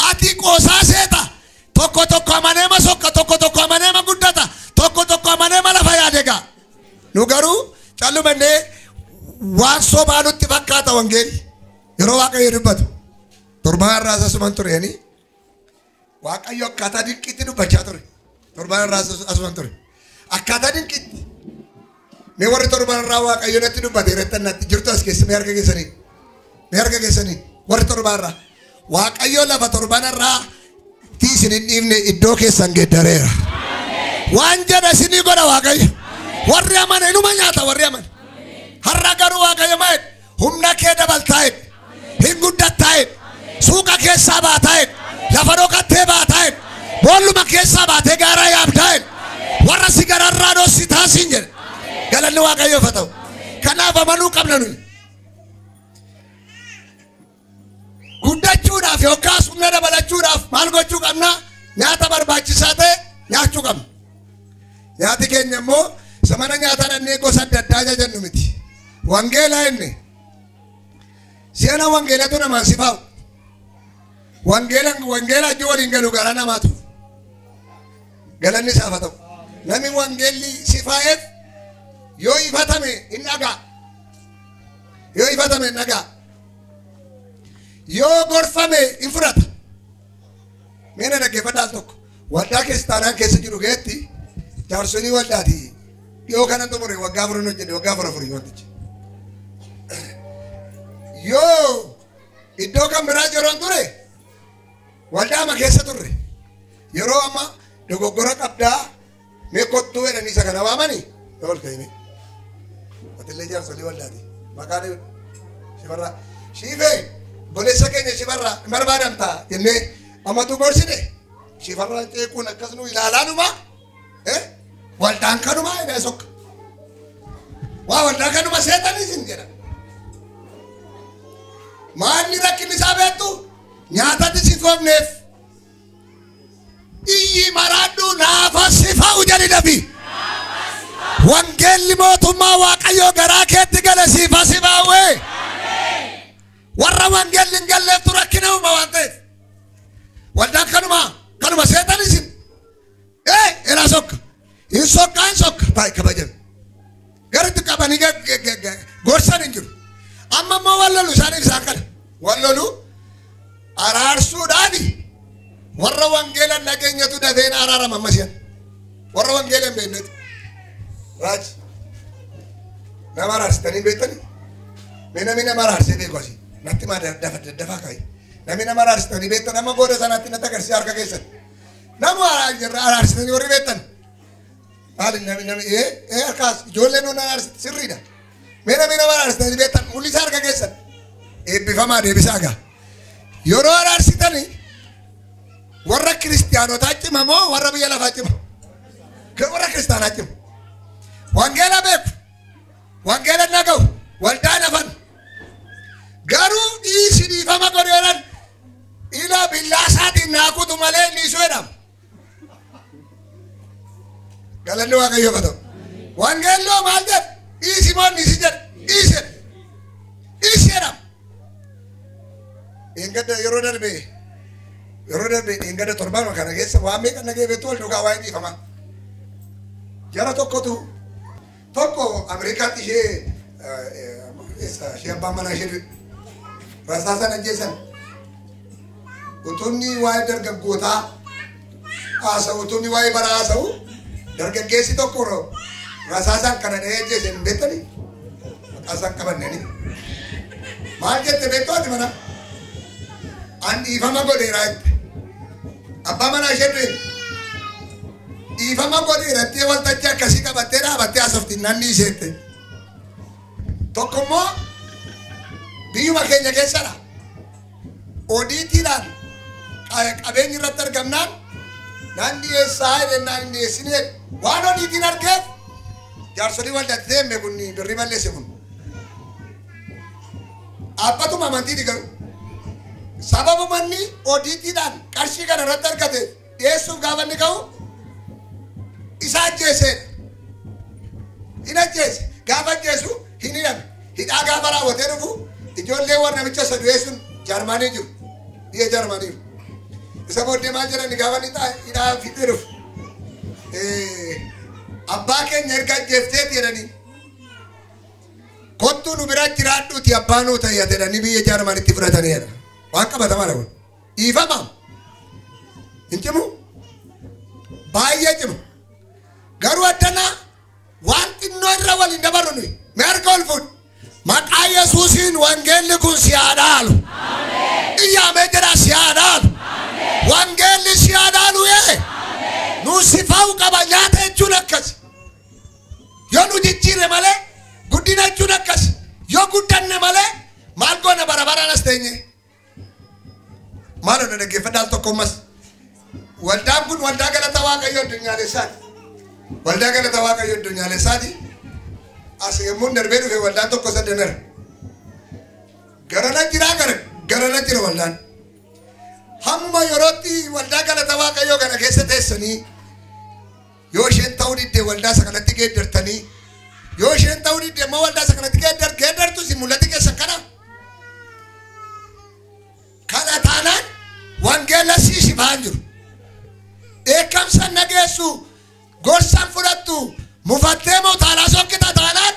Ati qoosaa seeta. Tokko tokko amaneema sokka tokko tokko amaneema guddata tokko tokko amaneema lafa yaadega. Nu garuu callumannee waan sobaa nutti fakkaata wangeelli. Yeroo Waaqayyo dubbatu. Torbaan irraa asuman tureeni. Waaqayyo akkaataa dinqiitti dubbachaa ture. Torbaan irraa asuman ture. Akkaataa dinqiitti. Mee warri torbaan irraa Waaqayyo natti dubbate irratti natti jirtu as keessa mee harka keessanii. Mee harka keessanii warri torbaan irraa. Waaqayyo lafa torbaan irraa isin hin dhiifne iddoo keessan geeddareera. Waan jedha isinii godha Waaqayyo. Warri amane inuma nyaata warri amane. Har'a garuu Waaqayyo maal humna kee dabaltaa jedhe. Hin guddattaa jedhe. Suuqa keessaa baataa jedhe. Lafa dhokattee baataa jedhe. Boolluma keessaa baatee gaara yaabdaa jedhe. Warra si gararraa dhoossi taasiin jedhe. Galanni Waaqayyoof haa ta'u. Kanaaf amanuu qabna nuyi. Guddachuudhaaf yookaas humna dabalachuudhaaf maal gochuu qabna? Nyaata barbaachisaa ta'e nyaachuu qabna. Nyaati keenya immoo samana nyaataa dhannee gosa adda addaa ajajannu miti. Wangeelaa inni. Si'ana wangeelatu namaan si faa'u. Wangeela ajji waliin galu garaa namaatu. Galanni isaaf haa ta'u. Namni wangeelli si faa'eef yoo ifatame hin dhagaa. Yoo ifatame hin dhagaa. Yoo gorfame hin fudhata. Mee na dhaggeeffadhaa al tokko. Waldaa kiristaanaa keessa jiru keessatti jaarsolii waldaati. Yoo kanan xumure waggaa 4 hojjedhe waggaa 4 wantichi. Yoo Iddoo kan biraa yeroon ture waldaama keessa turre yeroo amma dogoggora qabdaa mee kottuu jedhanii isa kana waamanii ol ka'ime. Atillee jaarsolii waldaati. Maqaan Shifarraa. Shiifee obboleessa keenya Shifarraa hin barbaadamtaa jennee ammatu gorsine Shifarraan ceekuun akkas nu ilaalaa numa waldaan kanumaa jedhee sokka. Waa waldaa kanuma seetanii isin jedha. Maalli rakkinni isaa beektu nyaatatti si foofneef iyyi maraadhu naafa si fa'u jedhi dafi. Wangeelli mootummaa Waaqayyoo garaa keetti gale siifa si baawwee. Warra wangeelli hin galleeftu rakkina uuma waan ta'eef. Waldaan kanuma seetanii isin. Elaa sokka. Hin sokka hin sokka. Taa'e kabajame. Garitti qabanii gorsan hin jiru. Amma immoo wal lolu isaaniif isaan kana. Wal lolu araarsuudhaani warra wangeela nageenyatu dafeen araarama amma si'an. Warra wangeela hin beeknetu. Raaji nama araarsitanii hin beektanii? Mee namni nama araarsee beeku asii? Natti maa dafa kaa'i. Namni nama araarsitanii beektan amma booda sanatti natti agarsiisa harka keessan. Nama araarsitanii warri beektan. Maali namni harkaas ijoolleen nuun araarsiti sirriidha. Mee namni nama araarsitanii beektan mul'isa harka keessan. Eebbifamaa deebisaa gaa. Yeroo araarsitanii warra kiristaanotaa cima moo warra biyya lafaa cima? Warra kiristaanaa cima. Wangeela beeku, wangeela naga'u, waldaan hafan. Garuu dhiisi dhiifama godheeran ila billaa isaatiin naakutu malee dhiisuu jedhama. Galanni Waaqayyoof haa ta'u. Wangeelloo maal jedha? Dhiisi moo dhiisi jedha? Dhiisi jedha. Dhiisi jedhama. Dheengadda yeroo darbe dheengadda torbaanuma kana keessa waan meeqa nagee beektu wal duukaa waa'ee dhiifamaa. Jara tokkotu tokko Ameerikaatti ishee abbaan manaa ishee rasaasan ajjeesan. Utunni waa'ee dargaggootaa haasa'u utunni waa'ee bara haasa'u dargaggeessi tokko rasaasan kana dhahee ajjeese hin beektanii? Maqaa isaan qabannanii. Maal jette beektu ati mana? An dhiifama godheera jette. Abbaa manaa ishee du'e. Dhiifama godheera jettee waltajjii akkasii qabattee dhaabattee haasofti nanni isheette. Tokko immoo biyyuma keenya keessadha. Odiitiidhaan qabeenyi irratti argamnaan nan dhiyeessaa jedhennaan hin dhiyeessine waan odiitiin argeef jaarsolii waldaatti deemme kun birrii balleesse kun. Dhaabbatuma amantiiti garuu. Sababa manni odiitiidhaan qarshii kana irratti argate dhiyeessuuf gaafa inni ka'u isa ajjeeseedha. Hin ajjeese. Gaafa ajjeesu hin hidhame. Hidhaa gaafa raawwatee dhufu ijoollee warra namicha isa du'ee sun Jaarmaanii jiru. Biyya Jaarmaanii jiru. Isa booddee maal jedhani gaafa inni hidhaa fixee dhufu. Abbaa keenya erga ajjeefteeti jedhanii. Kottuu nu bira jiraadhuuti abbaa nuu ta'e jedhanii biyya Jaarmaaniitti fudhataniidha. Waan qabatamaadha kun. Dhiifama. Hin cimu? Baay'ee cimu. Garuu addana waan xinnoo irra waliin dabarru nuyi. Mee harka ol fuudhi. Maqaa Yesuusiin wangeelli kun si haa dhaalu. Iyyaamee jedhaa si haa dhaalu. Wangeelli si haa dhaalu ee. Nu si fa'u qaba nyaata jechuun akkas. Yoo nu jijjiirre malee guddina jechuun akkas. Yoo guddanne malee maal goona bara baraan as teenye. Maaloo na dhaggeeffadhaa al tokko ammas. Waldaan kun waldaa galata Waaqayyoo addunyaalessaati. Waldaa galata Waaqayyoo addunyaalessaati. As yemmuu darbee dhufe waldaan tokko saddanara. Garana jira garana jira waldaan. Hamma yerootti waldaa galata Waaqayyoo kana keessa teessanii yoo isheen ta'uu didde waldaa isa kanatti geeddartanii yoo isheen ta'uu didde immoo waldaa isa kanatti geeddartu si mul'ati keessan kana. Kana taanaan wangeela siisifaa hin jiru. Dheekkamsa nageessu gorsan fudhattu mufattee moo taalaa sokkita taanaan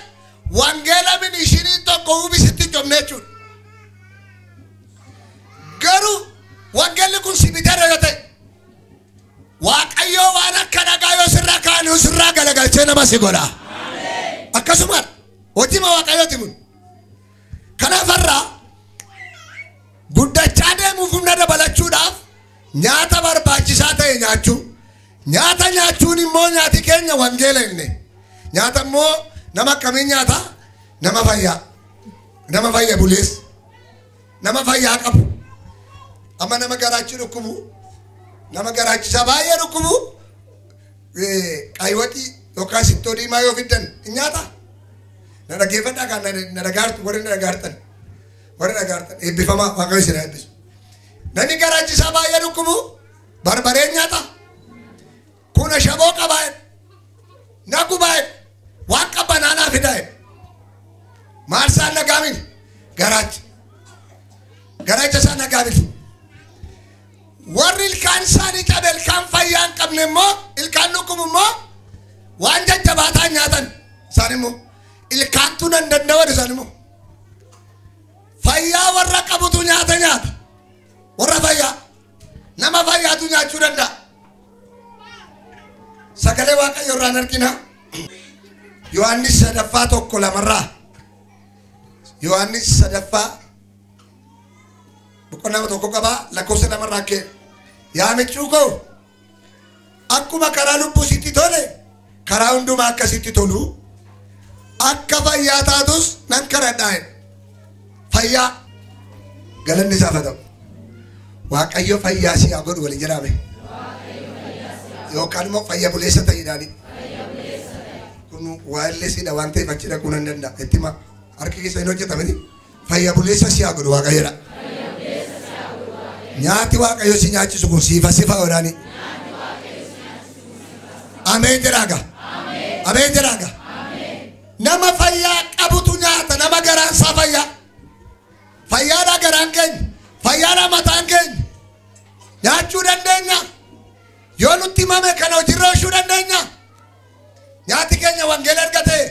wangeela min ishiniin tokko hubisitti hin cobne jechuudha. Garuu wangeelli kun si biteera yoo ta'e Waaqayyoo waan akka dhagaa yoo sirraa kaa'anii sirraa galagalchee nama si godha. Akkasuma hojiima Waaqayyooti kun. Kanaaf har'a Nyaata barbaachisaa ta'e nyaachuu. Nyaata nyaachuun immoo nyaati keenya wangeela inni. Nyaata immoo nama akkamiin nyaata? Nama fayyaa. Nama fayya buleessa. Nama fayyaa qabu. Amma nama garaachi dhukkubu. Nama garaachisaa baay'ee dhukkubu. Qaywaxii yookaan sittoo diimaa yoo fiddan hin nyaata? Na dhaggeeffadhaa kan na dhagaartu warri na dhagaartan. Warri dhagaartan eebbifamaa Waaqayyo isin haa eebbisu. Namni garaachisaa baay'ee dhukkubu barbareen nyaata. Kun ashaboo qabaa jedha. Na gubaa jedha. Waan qabbanaa naa fidaa jedha. Maal isaan nagaa miti? Garaacha. Garaacha isaan nagaa miti. Warri ilkaan isaanii cabe ilkaan fayyaa hin qabne immoo ilkaan dhukkubu immoo waan jajjabaataa nyaatan isaan immoo ilkaantu nan danda'an isaan immoo. Fayyaa warra qabutu nyaata nyaata. Warra fayyaa nama fayyaatu nyaachuu danda'a. Sagalee Waaqayyo irraan argina. Yohaannis sadaffaa 1:2 Yohaannis sadaffaa boqonnaa 1 qabaa lakkoofsa 2 kee. Yaa michuu koo akkuma karaa lubbuu sitti tole karaa hundumaa akka sitti tolu akka fayyaa taatus nan kadhadhaa jedhe. Fayyaa galanni isaaf haa ta'u. Waaqayyo fayyaa si haa godhu waliin jedhame. Yookaan immoo fayya buleessa ta'idhaani. Kun waayilesiidha waan ta'eef achi dhaquu nan danda'a. Itti hima. Harki keessa hin hojjetamini. Fayya buleessa si haa godhu Waaqayyoodha. Nyaati Waaqayyo si nyaachisu kun siifa sifa godhaani. Ameen jedhaaga. Ameen jedhaaga. Nama fayyaa qabutu nyaata. Nama garaan isaa fayyaa. Fayyaadha garaan keenya. Fayyaadha mataan keenya. Nyaachuu dandeenya. Yoo nutti himame kana hojiirra oolchuu dandeenya. Nyaati keenya wangeela erga ta'e.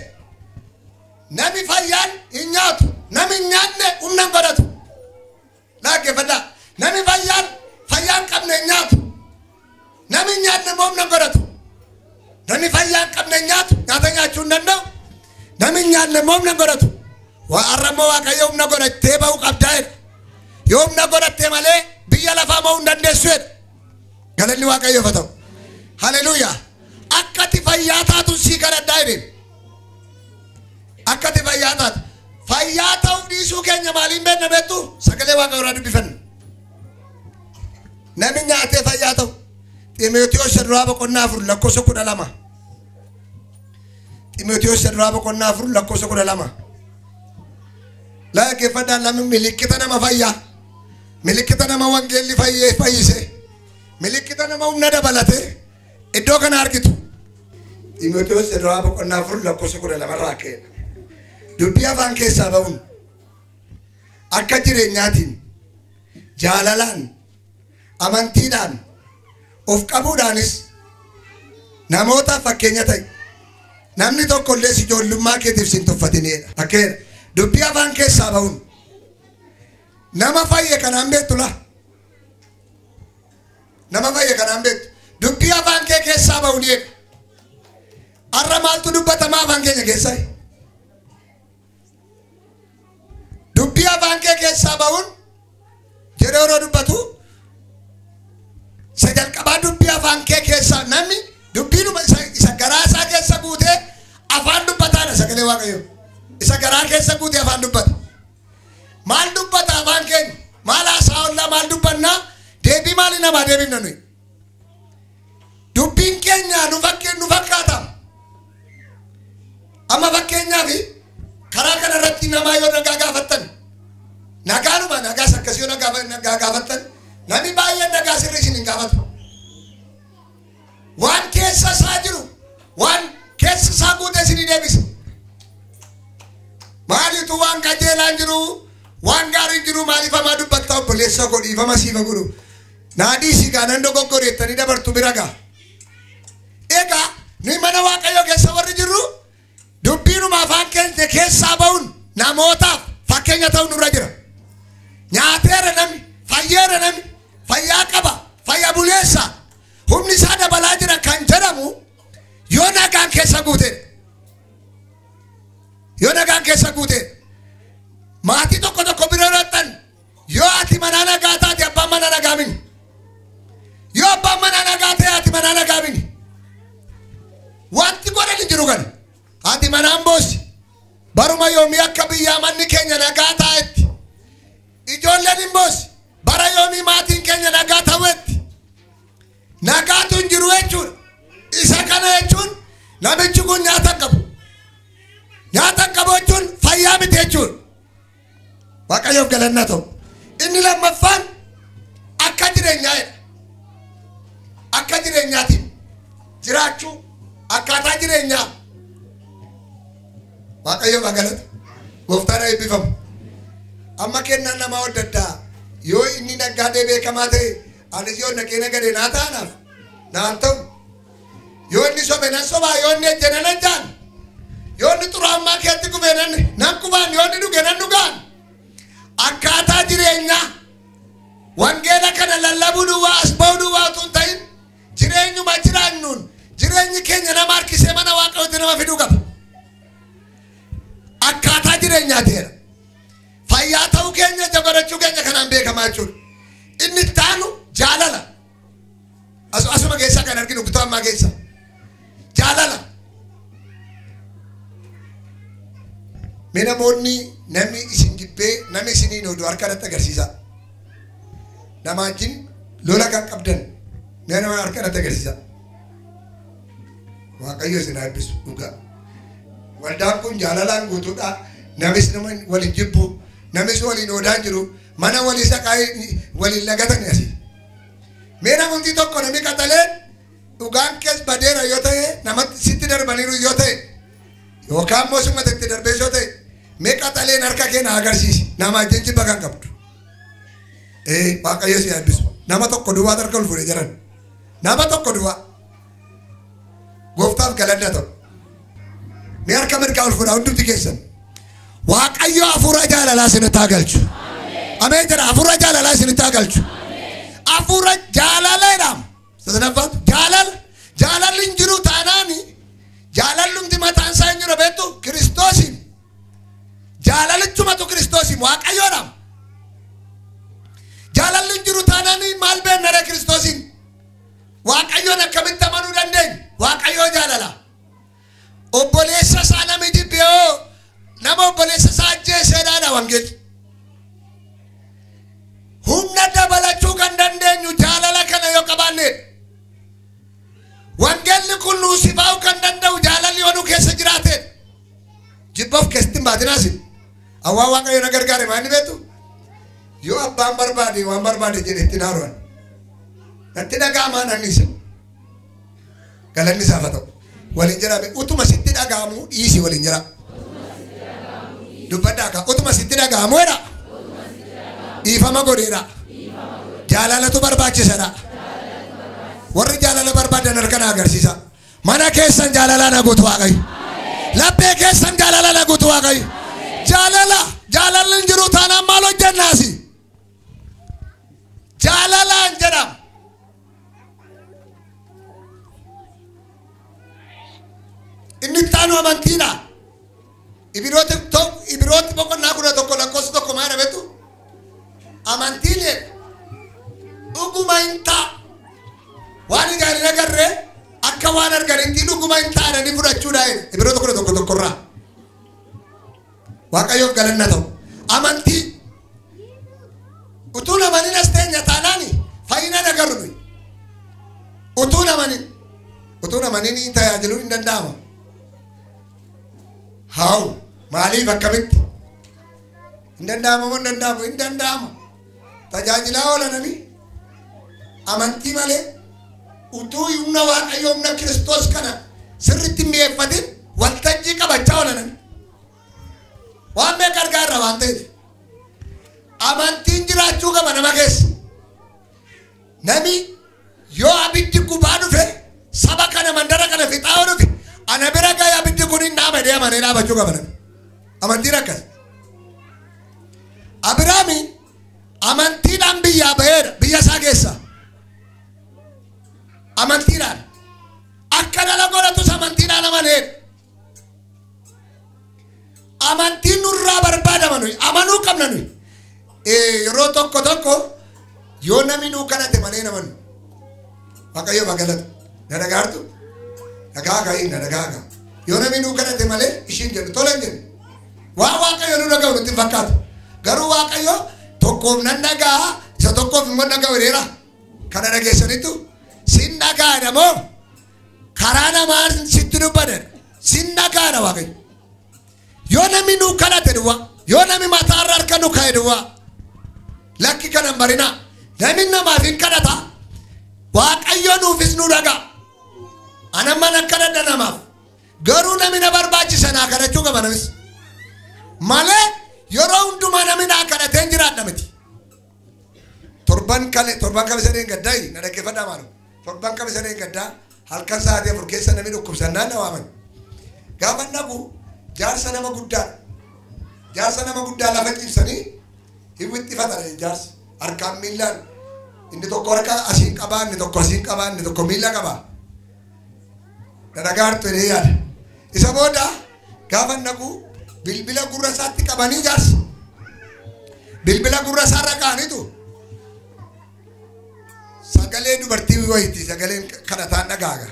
Namni fayyaan hin nyaatu. Namni hin nyaanne humna hin godhatu. Dhaggeeffadhaa. Namni fayyaan hin qabne hin nyaatu. Namni hin nyaanne immoo humna hin godhatu. Namni fayyaa hin qabne hin nyaatu. Nyaata nyaachuu hin danda'u. Namni hin nyaanne immoo humna hin godhatu. Har'a immoo Waaqayyo humna godhattee ba'uu qabdaa jedha. Yoo humna godhattee malee biyya lafaa mo'uu hin dandeessu jedha. Galanni Waaqayyoof haa ta'u. Haleluuyaa. Akka ati fayyaa taatu sii kadhadhaa jedhe. Akka ati fayyaa taatu. Fayyaa ta'uu dhiisuu keenya maaliin beekna beektu? Sagalee Waaqayyoo irraa dubbifanna. Namni nyaatee fayyaa ta'u. Xiimotewos duraa boqonnaa 4 lakkoofsa 12. Xiimotewos duraa boqonnaa 4 lakkoofsa 12. Dhaggeeffadhaa namni milikkita nama fayyaa. Milikkita nama wangeelli fayyee fayyise. Milikkita nama humna dabalate. Iddoo kana argitu. Xiimotewos duraa boqonnaa 4 lakkoofsa 12 irraa ka'edha. Dubbii afaan keessaa ba'uun akka jireenyaatiin jaalalaan amantiidhaan of qabuudhaanis namootaaf fakkeenya ta'i. Namni tokko illee si ijoollummaa keetiif si hin tuffatinidha. Fakkeenya dubbii afaan keessaa ba'uun nama fayye kanaan beektu laa. Nama fayye kanaan beektu. Dubbii afaan kee keessaa ba'uun eega. Har'a maaltu dubbatamaa afaan keenya keessaa? Dubbii afaan kee keessaa ba'uun jedhee yeroo dubbatu isa jalqabaa dubbii afaan kee keessaa namni dubbiinuma isa garaa isaa keessa guutee afaan dubbataadha sagalee Waaqayyoo. Isa garaa keessa guutee afaan dubbata. Maal dubbata afaan keenya? Maal haasaa ollaa maal dubbannaa? Deebii maali namaa deebifna nuyi? Dubbiin keenya nu fakkaata. Amma fakkeenyaaf karaa kana irratti namaa yoo nagaa gaafattan nagaanuma nagaas akkasii yoo nagaa gaafattan namni baay'een nagaa sirrii isin hin gaafatu. Waan keessa isaa jiru waan keessa isaa guutee isin deebisa. Maalitu waan qajeelaan jiru waan gaariin jiru maaliif hamaa dubbatta obboleessa koo dhiifama siifa godhu. Naadii si gaanan dogoggoreettanii dabartu bira ga'a. Egaa nuyi mana Waaqayyoo keessa warri jirru dubbiinuma afaan keenya keessaa ba'uun namootaaf fakkeenya ta'uun nurra jira. Nyaateera namni, fayyeera namni, fayyaa qaba, fayya buleessa, humni isaa dabalaa jira kan jedhamu yoo nagaan keessa guute. Yoo nagaan keessa guute. Maatii tokko tokko bira dhaqxan yoo ati mana nagaa taate abbaan mana nagaa miti. Amma yoomii akka biyyaa manni keenya nagaa taa'etti. Ijoolleen immoos bara yoomii maatiin keenya nagaa ta'etti. Nagaatu hin jiru jechuudha. Isa kana jechuun namichi kun nyaata hin qabu. Nyaata hin qabu jechuun fayyaa miti jechuudha. Waaqayyoof galanna ta'u. Inni lammaffaan akka jireenyaa jedha. Akka jireenyaatiin jiraachuu akkaataa jireenyaa. Waaqayyoof haa galatu. Gooftaan haa eebbifamu. Amma kennaan namaa adda addaa yoo inni naggaadee beekamaa ta'e anis yoo naqee nagadee naa ta'anaaf naan ta'u. Yoo inni sobe nan sobaa, yoo inni ejje nan ejjaan, yoo inni xuraa'ummaa keetti kufee nan kufaan, yoo inni dhuge nan dhugaan. Akkaataa jireenyaa wangeela kana lallabuu duwwaa as ba'uu duwwaa utuu hin ta'in jireenyuma jiraannuun jireenyi keenya nama harkisee mana Waaqayyootti nama fiduu qaba. Akkaataa jireenyaa ta'eera. Fayyaa ta'uu keenya ija godhachuu keenya kanaan beekamaa jechuudha. Inni itti aanu jaalala. Asuma keessaa kan arginu kutaa ammaa keessa. Jaalala. Mee namoonni namni isin jibbee namni isiniin oduu harka irratti agarsiisa. Nama wajjin lola kan qabdan mee nama harka irratti agarsiisa. Waaqayyo isin haa eebbisu dhugaa. Waldaan kun jaalalaan guutuudha. Namis nama waliin jibbu, namis waliin oodaan jiru, mana walii saqaa waliin lagatan asii. Mee namoonni tokko namni qaxaleen dhugaan kees badeera yoo ta'e namatti sitti darbaniiru yoo ta'e yookaan immoo sumata itti darbee yoo ta'e mee qaxaleen harka kee na agarsiisi. Nama wajjin jibba kan qabdu. Waaqayyo si haa eebbisu. Nama tokko duwwaa harka ol fuudhee jiran. Nama tokko duwwaa. Gooftaaf galanna ta'u. Mee harka mirgaa ol fuudhaa hundumti keessan. Waaqayyo hafuura jaalalaa isinitti haa galchu. Ameen jedha. Hafuura jaalalaa isinitti haa galchu. Hafuura jaalala jedhama. Sadaffaatu jaalala. Jaalalli hin jiru taanaani jaalallumti mataan isaa hin jiru beektu Kiristoosiin. Jaalalichumatu Kiristoosiin Waaqayyoodha. Jaalalli hin jiru taanaani maal beekna ree Kiristoosiin? Waaqayyoon akkamitti amanuu dandeenya? Waaqayyoo jaalala. Obboleessa isaa namni jibbe hoo nama obboleessa isaa ajjeeseedhaadha wangeelli. Humna dabalachuu kan dandeenyu jaalala kana yoo qabaanneedha. Wangeelli kun nuu sifaa'uu kan danda'u jaalalli yoo nu keessa jiraateedha. Jibba of keessatti hin baatinaas. Awwaa Waaqayyo na gargaare maal inni beektu? Yoo abbaan barbaade waan barbaade jedhe itti naaru'an. Natti dhaga'amaa nan dhiisa. Galanni isaaf haa ta'u. Waliin jiraame utuma sitti dhaga'amu dhiisi waliin jira. Dubbadhaa kaa utuma sitti dhaga'amu jedha. Dhiifama godheedha. Jaalalatu barbaachisadha. Warri jaalala barbaadan harka na agarsiisa. Mana keessan jaalalaan haa guutu Waaqayyo. Laphee keessan jaalalaan haa guutu Waaqayyo. Jaalala jaalalli hin jiru taanaan maal hojjennaasi? Jaalalaan jedhama. Inni itti aanu amantiidha. Ibirooti boqonnaa 11 lakkoofsa 1 maal jedha? Amantiin dhuguma hin ta'a. Waan ijaan hin agarre akka waan arganitti dhuguma hin taa'anii fudhachuudha jedhe. Ibiroota 11 tokkorraa. Waaqayyoof galanna ta'u. Amantii utuu namaniin as teenya taanaani fayyina hin agarru nuyi. Utuu namaniin tajaajiluun hin danda'ama. Haa maaliif akkamitti? Hin danda'ama moo hin danda'amu? Hin danda'ama. Tajaajilaa oolananii amantii malee utuu humna Waaqayyoo humna Kiristoos kana sirriitti hin mi'eeffatin waltajjii qabachaa oolananii. Waan meeqa argaa irra waan ta'eef. Amantiin jiraachuu qaba nama keessa. Nami yoo abiddi gubaa dhufe saba kana mandara kana fixaa yoo dhufe ana bira ga'ee abiddi kun hin dhaaba jedhee amanee dhaabachuu qaba namni. Amantiin akkas. Abiraami amantiidhaan biyyaa ba'eedha biyya isaa keessa. Amantiidhaan. Akka dhala godhatus amantiidhaan amaneedha. Amantiin nurraa barbaadama nuyi. Amanuu qabna nuyi. Yeroo tokko tokko yoo namni nuu kadhate malee namannu. Waaqayyo magalatu. Na dhagaartu? Dhagaa ka'ii na dhagaa ka'a. Yoo namni nuu kadhate malee ishiin jedhu tola hin jedhu. Waan Waaqayyo nu dhaga'u nutti hin fakkaatu. Garuu Waaqayyo tokkoof nan dhaga'a, isa tokkoof immoo dhaga'u jedheera. Kana dhageessanitu sin dhagaadha moo karaa namaan sitti dubbatan sin dhagaadha Waaqayyo. Yoo namni nu kadhate duwwaa, yoo namni mataarra harka nu kaa'e duwwaa, lakki kana hin barinaa. Namni namaaf hin kadhata, Waaqayyo nuufis nu dhaga'a. Ana mana kadhadha namaaf. Garuu namni na barbaachisa naa kadhachuu qaba namis. Malee yeroo hundumaa namni naa kadhatee hin jiraadha miti. Torban kale sadeen gaddaa na dhaggeeffadhaa maaloo. Torban kale sadeen gaddaa halkan sa'aatii 4 keessa namni dhukkubsannaan na waaman. Gaafa dhaqu jaarsa nama guddaa. Jaarsa nama guddaa lafa ciibsanii hin wixxifatan jaarsi. Harkaan miillaan inni tokko harka asiin qabaa, inni tokko asiin qabaa, inni tokko miilla qabaa. Dhagaartu jedhee yaada. Isa booda gaafa dhaqu bilbila gurra isaatti qabanii jaarsi. Bilbila gurra isaarra kaa'aniitu sagalee dubartii wayiiti sagaleen kadhataan dhagaaga.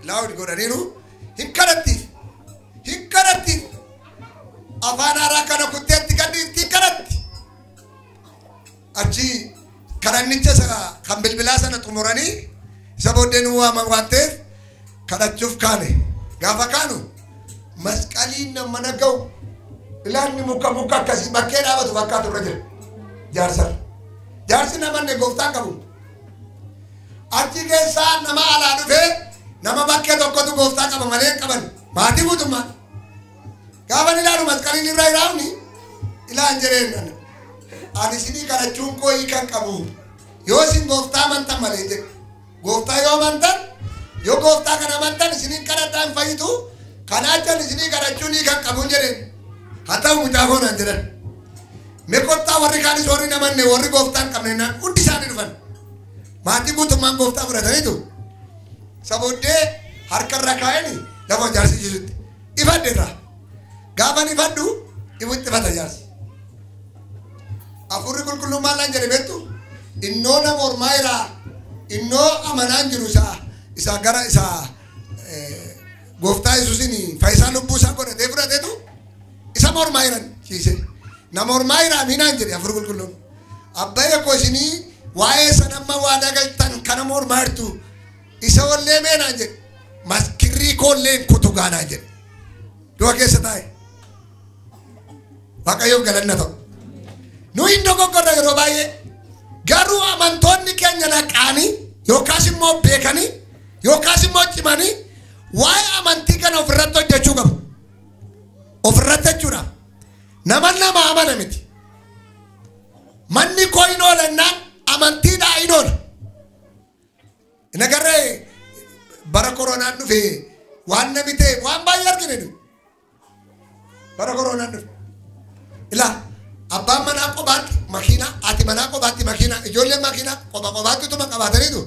Laawud godhaniiru hin kadhattiif. Hin kadhattiif. Afaan haaraa kana kutteetti gadhiifti hin kadhatti. Achi kadhannicha kan bilbilaa sana xumuranii isa booddee nu waaman waan ta'eef kadhachuuf kaane. Gaafa kaanu masqaliin nama naga'u ilaanni muka muka akkasii bakkee dhaabatu fakkaatu irra jira. Jaarsarra. Jaarsi namanne gooftaan qabu. Achi keessaa nama alaa dhufee nama bakkee tokkotu gooftaa qaba malee hin qaban. Maatii guutummaa. Gaafa ilaalu masqaliin irra ilaamni ilaan jedheen ani isinii kadhachuun koo hiikan qabu. Yoo isin gooftaa amantan malee jedhe. Gooftaa yoo amantan, yoo gooftaa kana amantan isiniin kadhadhaa hin fayyitu. Kanaa jala isinii kadhachuun hiikan qabu jedheen. Haa ta'u mucaa koo naan jedhan. Mee kottaa warri kaanis warri namanne warri gooftaa hin qabne naan hundi isaanii dhufan. Maatii guutummaan gooftaa fudhataniitu. Isa booddee harka irra kaa'anii lafa jaarsi ciisutti. Ifadhe irraa. Gaafa ifadhu ifutti ifata jaarsi. Hafuurri qulqulluun maal naan jedhe beektu? Innoo nama ormaa irraa innoo amanaan jiru isaa gara isaa gooftaa Yesuusiin fayyisaa lubbuu isaa godhatee fudhateetu isa mormaa jiran ciise. Nama ormaa irraa miinaan jedhe hafuurri qulqulluun. Abbayya koo isinii waa'ee sanamma waadaa galtan kana mormaa jirtu isa ollee meenaan jedhe. Maskirrii koollee kutu gaanaan jedhe. Du'a keessa taa'e. Waaqayyoof galanna ta'u. Nu hin dogoggorra yeroo baay'ee. Garuu amantoonni keenya naqaanii yookaas immoo beekanii yookaas immoo cimanii waa'ee amantii kana ofirratti hojjechuu qabu. Ofirratti jechuudha. Nama nama amana miti. Manni koo hin oolannaan amantiidhaa hin oola. Nagarree bara koronaan dhufe waan namni ta'e waan baay'ee argine nu. Bara koronaan dhufe. Ilaa abbaan manaa qobaatti makiinaa, haati manaa qobaatti makiinaa, ijoolleen makiinaa qoba qobaatti utuma qabaataniitu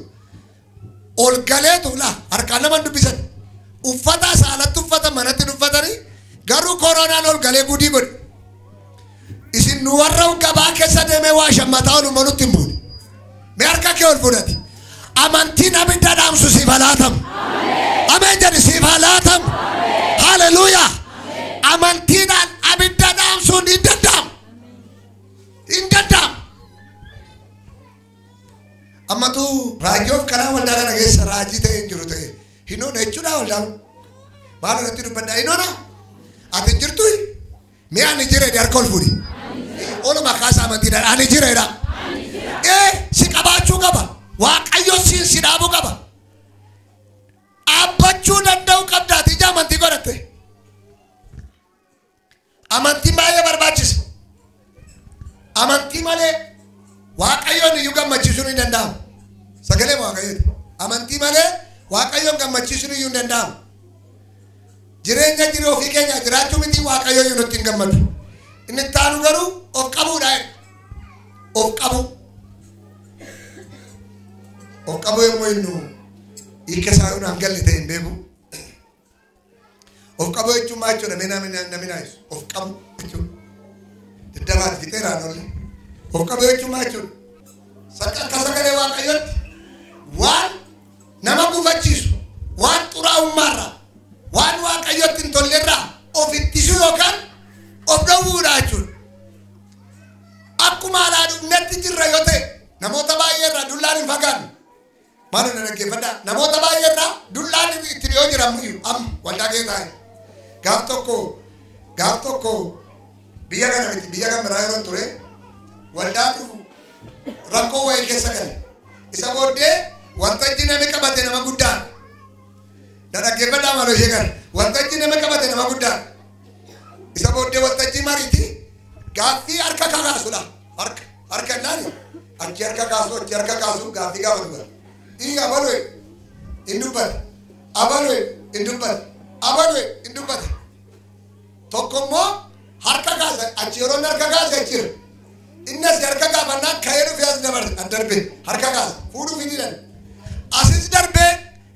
ol galeetu laa harkaan nama dubbisan. Uffata saalatti uffata manatti uffatanii garuu koronaan ol galee gudii godhe. Isin nu warra gabaa keessa deemee waa shammataa oolu nutti hin buune. Mee harka kee ol fudhati. Amantiin abidda dhaamsu siif haa laatamu. Ameen jedhi siif haa laatamu. Haleluuyaa. Amantiidhaan abidda dhaamsuun hin danda'amu. Hin danda'amu. Ammatu raajoof karaa waldaa kana keessa raajii ta'e hin jiru ta'e hin oona jechuudha waldaan. Maal irratti dubbadhaa hin oona? Ati hin jirtu? Mee ani jira jedhi harka ol fuudhi. Oluma kaasa amantiidhaan ani jira jedha. Si qabaachuu qaba. Waaqayyo siin si dhaabuu qaba. Dhaabbachuu danda'u qabdaati ija amantii godhatte. Amantiin baay'ee barbaachisa. Amantii malee Waaqayyoon iyyuu gammachiisuun hin danda'amu. Sagalee Waaqayyooti. Amantii malee Waaqayyoon gammachiisuun iyyuu hin danda'amu. Jireenya jiruu ofii keenya jiraachuu miti Waaqayyo iyyuu nutti hin gammadu. Inni itti aanu garuu of qabuudha. Of qabu. Of qabu yommuu inni hiika isaa yoo naaf galle ta'e hin beeku. Of qabu jechuun maal jechuudha? Mee namni naa ibsu. Of qabu jechuudha. Daddabaan fixeeraan oolle. Of qabu jechuun maal jechuudha? Akka sagalee Waaqayyootti waan nama gufachiisu, waan xuraa'ummaarraa, waan Waaqayyootti hin tollerraa of ittisuu yookaan of dhowwuu. Akkuma alaa dhufnetti jirra yoo ta'e namoota baay'ee irraa dullaan hin fagaanne. Maaloo na dhaggeeffadhaa. Namoota baay'ee irraa dullaan itti dhiyoo jira ammayyuu amma waldaa kee taa'e. Gaaf tokko biyya kana miti biyya kan biraa yeroo ture waldaatu rakkoo wayii keessa gale. Isa booddee waltajjii namni qabate nama guddaadha. Na dhaggeeffadhaa maaloo ishee kana. Waltajjii nama qabate nama guddaadha. Isa booddee waltajjii mariiti gaaffii harka kakaasudha. Harka naani achi harka kaasu achi harka kaasu gaaffii gaafatu gara. Ii abaluu hin dubbate abaluu hin dubbate abaluu hin dubbate. Tokko immoo harka kaasa achi yeroo harka kaase jira. Innis harka kaafannaan ka'ee dhufee as dabarse darbe harka kaasa fuudhuuf hin didan. Asis darbee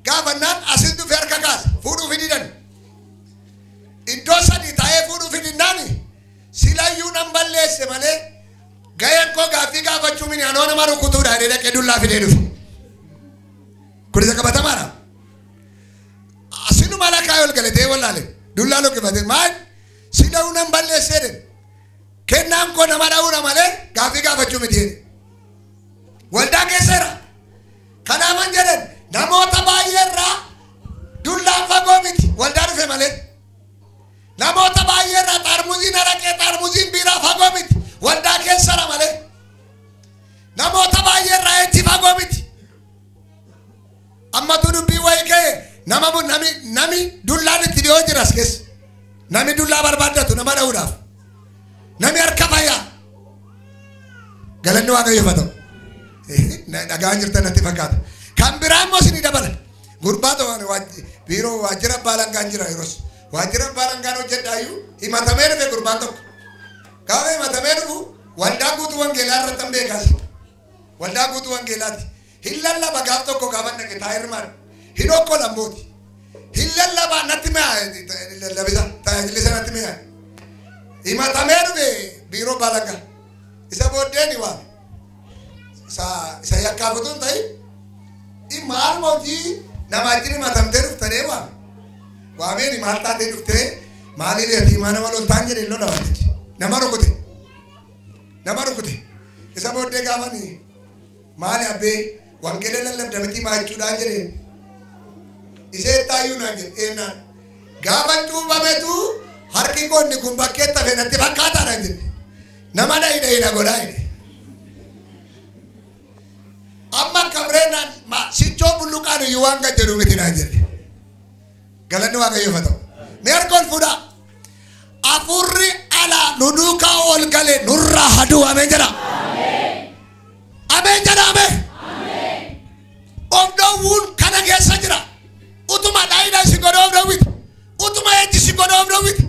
gaafannaan asis dhufee harka kaasa fuudhuuf hin didan. Iddoo sadii taa'ee fuudhuuf hin didnaani silayyuu nan balleesse malee ga'een koo gaaffii gaafachuu mini anoo nama rukutuudha jedhee dhaqee dullaa fidee dhufe. Kun isa qabatamaadha. Asinuma lakkaa'ee ol galatee wallaale dullaa luqqifate maal silayyuu nan balleessee jedhe. Kennaan koo nama dha'uudha malee gaaffii gaafachuu miti jedhe. Waldaa keesseera. Kanaafan jedhan namoota baay'ee irraa dullaan fagoo miti waldaa dhufe malee. Namoota baay'ee irraa xaarmuziin araqee xaarmuziin biiraa fagoo miti waldaa keessara malee. Namoota baay'ee irraa ejji fagoo miti. Ammatu dubbii wayii ka'e nama nami dullaan itti dhiyoo jira as keessa. Nami dullaa barbaaddatu nama dha'uudhaaf. Nami harka fayyaa. Galanni Waaqayyoof haa ta'u. Dhagaan jirtan natti fakkaata. Kan biraa immoo isinii dabala. Gurbaa ta'an biiroo waajjira abbaa alangaan jira yeroos. Waajjira abbaa alangaan hojjedhaayyuu himatamee dhufe gurbaan tokko. Gaafa himatamee dhufu waldaa guutuu wangeelaa irratti hin beekaas. Waldaa guutuu wangeelaati. Hin lallaba gaaf tokko gaafa dhaqe taa'ee hirmaadha. Hin okkola mooti. Hin lallaba natti mi'aaye lallabisa tajaajilli isa natti mi'aaye. Himatamee dhufe biiroo abbaa alangaa. Isa booddee ni waame. Isa yakkaaf utuu hin ta'in maal hojii nama wajjin himatamtee dhuftanii waame. Waameen maal taatee dhuftee maaliif yatiimaa nama loltaan jedhe lola wantichi. Nama rukute. Nama rukute. Isa booddee gaafani maali abbee wangeela lallabda miti maachuudhaan jedheen. Isee taayyuu naan jedhe eenyaan. Gaafa cuuphametu harki qoonni kun bakkeetti hafe natti fakkaataa naan jedhe. Nama dhahi dhahi na godhaa jedhe. Amma kabreenaan sichoo bulluqaan iyyuu waan kan jedhu miti naan jedhe. Galanni Waaqayyoof haa ta'u. Mee harka ol fuudhaa. Afurri alaa nu duukaa ol gale nurraa haduu ameen jedha. Ameen jedha ameen. Of dhowwuun kana keessa jira. Utuma dhaayidhaa si godhe of dhowwita. Utuma ejji si godhe of dhowwita.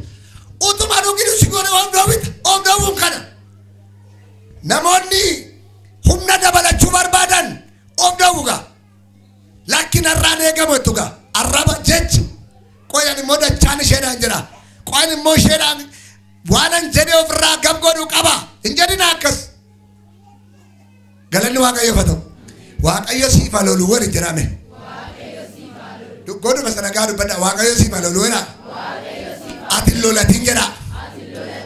Utuma dhugidu si godhe of dhowwita. Of dhowwuun kana. Namoonni humna dabalachuu barbaadan of dhowwuga. Lakkin har'aan eegamu jettuga. Arraba jecha. Qoyan immoo dachaan isheedhaan jira. Qoyan immoo isheedhaan waanan jedhee ofirraa gab godhuu qaba. Hin jedhina akkas. Galanni Waaqayyoof haa ta'u. Waaqayyo siif haa lolu waliin jedhame. Godhuma sana gaa dubbadha. Waaqayyo siif haa lolu jedha. Ati hin lolatin jedha.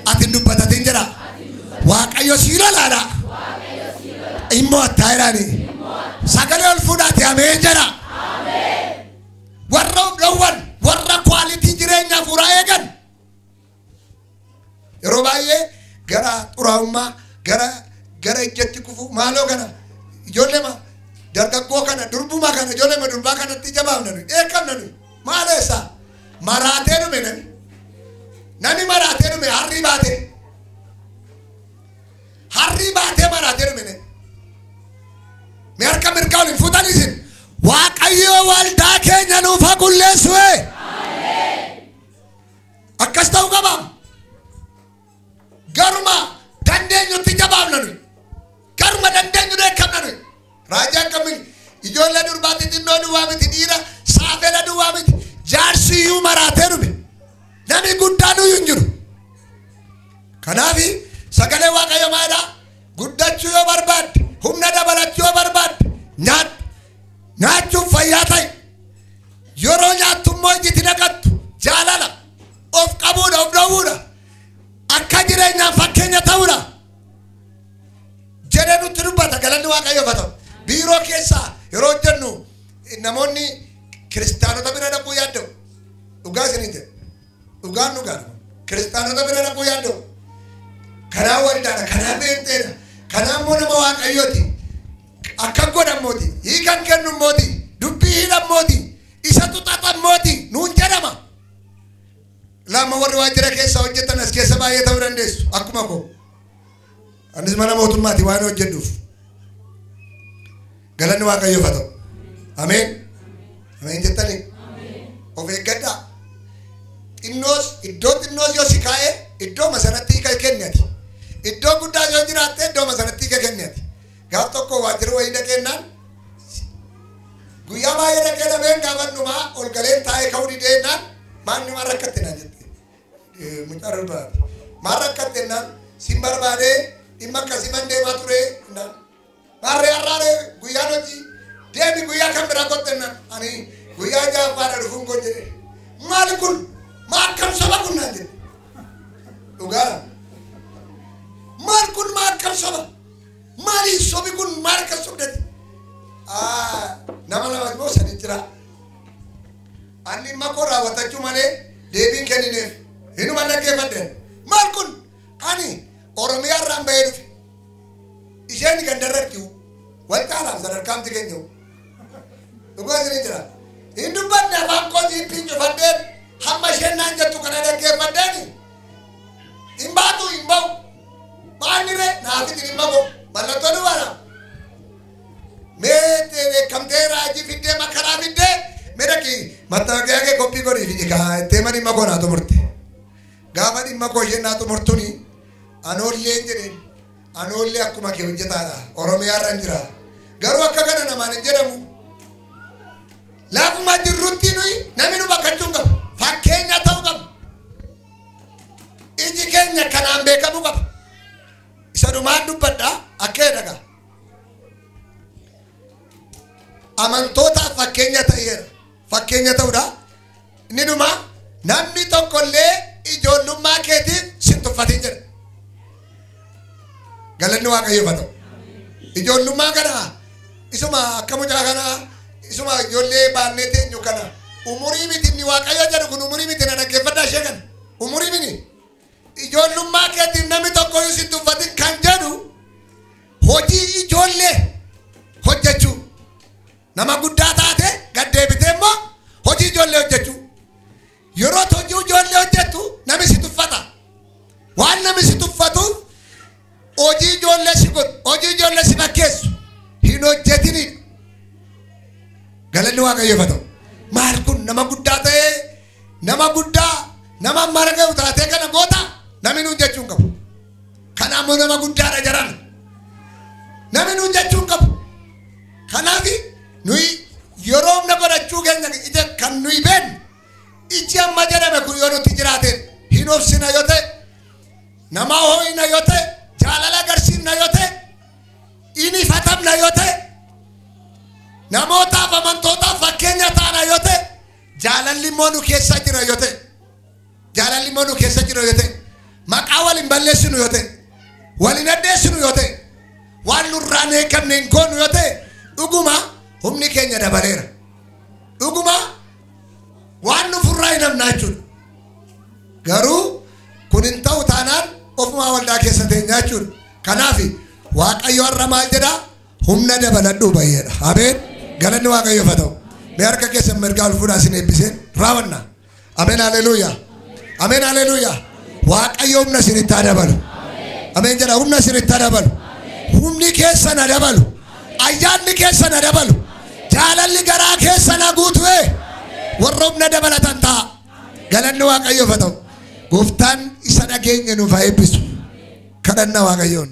Ati hin dubbatatin jedha. Waaqayyo sii lolaadha. Immoo attaa jedhaani. Sagalee ol fuudhaati ameen jedha. Warra of dhowwan warra kwaalitii jireenya hafuuraa eegan. Yeroo baay'ee gara xuraa'ummaa gara ijjatti kufu maaloo kana ijoollee dargaggoo kana durbumaa kana ijoollee durbaa kanatti jabaafna nuyi dheekkamna nuyi maal eessa maraatee dhume nami nami maraatee dhume harrii baatee maraatee dhume nami. Mee harka mirgaa ol hin fuutan isin. Waaqayyo waldaa keenya nuuf haa qulleessu. Akkas ta'uu qabaam. Garuma dandeenyutti jabaafna nuyi. Garuma dandeenyu dheekkamna nuyi. Raajii akkamiin ijoollee durbaatti xinnoo duwwaa miti dhiira saafela duwwaa miti jaarsi iyyuu maraatee dhume. Namni guddaan iyyuu hin jiru. Kanaaf sagalee Waaqayyo maalidha? Guddachuu yoo barbaadde humna dabalachuu yoo barbaadde nyaadhu. Nyaachuun fayyaa ta'e. Yeroo nyaattu immoo ijji naqattu jaalala of qabuudha of dhowwuudha. Akka jireenyaan fakkeenya ta'uudha. Galanni Waaqayyoof haa ta'u. Biiroo keessa yeroo hojjennu namoonni kiristaanota bira dhaquu yaadda'u. Dhugaa isinii jedha. Dhugaan dhugaadha. Kiristaanota bira dhaquu yaadda'u. Kanaa waldaadha, kanaa beenteedha, kanaa immoo nama Waaqayyooti. Akka godhan mooti, hiikan kennu mooti, dubbii hidhan mooti, isatu xaxan mooti, nuun jedhama. Lama warri waajjira keessa hojjetan as keessa baay'ee ta'uu dandeessu akkuma koo. Anis mana mootummaati waan hojjedhuuf. Galanni Waaqayyoof haa ta'u. Ameen. Ameen jettanii. Of eeggadhaa. Xinnoos iddoo xinnoos yoo si kaa'e iddoo sanatti hiika kenni ati. Iddoo guddaa yoo jiraatte iddoo sanatti hiika kenni ati. Gaaf tokko waajjira wayii dhaqeennaan guyyaa baay'ee dhaqee dhabeen gaafadhumaa ol galeen taa'ee ka'uu dideennaan maanni maal rakkatte naan jette. Mucaa barbaade. Maal rakkatte naan sin barbaadee dhimma akkasii man deemaa ture naan. Maarree har'aaree guyyaan hojii deemi guyyaa kan biraa qotte naan ani guyyaa ja'affaadha dhufuun koo jedhe. Maali kun maa akkam soba kun naan jedhe. Dhugaadha. Maal kun maa akkam soba? Maali sobi kun maal akkas sobdati? Nama lama immoo sadi jira. Ani dhimma koo raawwatachuu malee deebiin kennineef hinuma dhaggeeffadheen. Maal kun ani Oromiyaa irraan bahee dhufe. Isheen gandarratti wal caalaaf sadarkaamti keenya. Dhugaa isinii jira. Hin dubbanne afaan koo jiippiin cufadheen hamma isheen naan jettu kana dhaggeeffadheen hin baatu hin bahu. Maalirree naafiti dhimma koo mallattoo duwwaadha. Mee beekamtee raajii fiddee makaraa fiddee mee dhaqi mattaaqiyaa kee qophii godhii fi ittee dhimma koo naa xumurte. Gaafa dhimma koo isheen naa xumurtuni anoollee jedheen anoollee akkuma kee hojjetaadha Oromiyaa irra hin jira. Garuu akka kana namaan hin jedhamu. Laafuma jirrutti nuyi namni nu bakkachuu hin qabu. Fakkeenya ta'uu qabu. Iji keenya kanaan beekamuu qaba. Isa dhumaan dubbadhaa akka jedhagaa. Amantootaaf fakkeenya ta'eera. Fakkeenya ta'uudha. Inni dhuma namni tokkollee ijoollummaa keetiif sin tuffatin jedha. Galanni Waaqayyoof haa ta'u. Ijoollummaa kana isuma akka mucaa kana isuma ijoollee baannee teenyu kana umurii miti inni Waaqayyo jedhu kun umurii miti na dhaggeeffadhaa ishee kana. Umurii miti. Ijoollummaa keetiif namni tokkoyyuu sin tuffatin kan jedhu hojii ijoollee hojjechuu. Nama guddaa taate gad deebitee immoo hojii ijoollee hojjechuu. Yeroo hojii ijoollee hojjettu namni si tuffata. Waan namni si tuffatuuf hojii ijoollee si godhu, hojii ijoollee si fakkeessu hin hojjetinidha. Galanni Waaqayyoof haa ta'u. Maal kun nama guddaa ta'ee nama guddaa nama mara ga'u taatee kana goota namni nuun jechuu hin qabu. Kanaafuu nama guddaadha jedhan. Namni nuun jechuu hin qabu. Kanaaf nuyi yeroo humna godhachuu keenya ija kan nuyi beeknu iji amma jedhame kun yoo nutti jiraate hin obsina yoo ta'e nama hoo'ina yoo ta'e jaalala agarsiifna yoo ta'e hin ifatamna yoo ta'e namootaaf amantootaaf fakkeenya taana yoo ta'e jaalalli immoo nu keessa jira yoo ta'e jaalalli immoo nu keessa jira yoo ta'e maqaa wal hin balleessinu yoo ta'e wal hin addeessinu yoo ta'e waan nurraan eegamne hin goonu yoo ta'e dhuguma humni keenya dabaleera. Dhuguma waan nu furraa hin hafnaa jechuudha. Garuu kun hin ta'u taanaan ofumaa waldaa keessa teenyaa jechuudha. Kanaaf Waaqayyo har'a maal jedhaa? Humna dabaladhuu baay'eedha. Ameen. Galanni Waaqayyoof haa ta'u. Mee harka keessan mirgaa ol fuudhaa isin eebbiseen raawwanna. Ameen haleluuyaa. Ameen haleluuyaa. Waaqayyo humna isinitti haa dabalu. Ameen jedha humna isinitti haa dabalu. Humni keessan haa dabalu. Ayyaanni keessan haa dabalu. Jaalalli garaa keessan haa guutu. Warra humna dabalatan ta'a. Galanni Waaqayyoof haa ta'u. Gooftaan isa dhageenya nuuf haa eebbisu. Kadhannaa Waaqayyoon.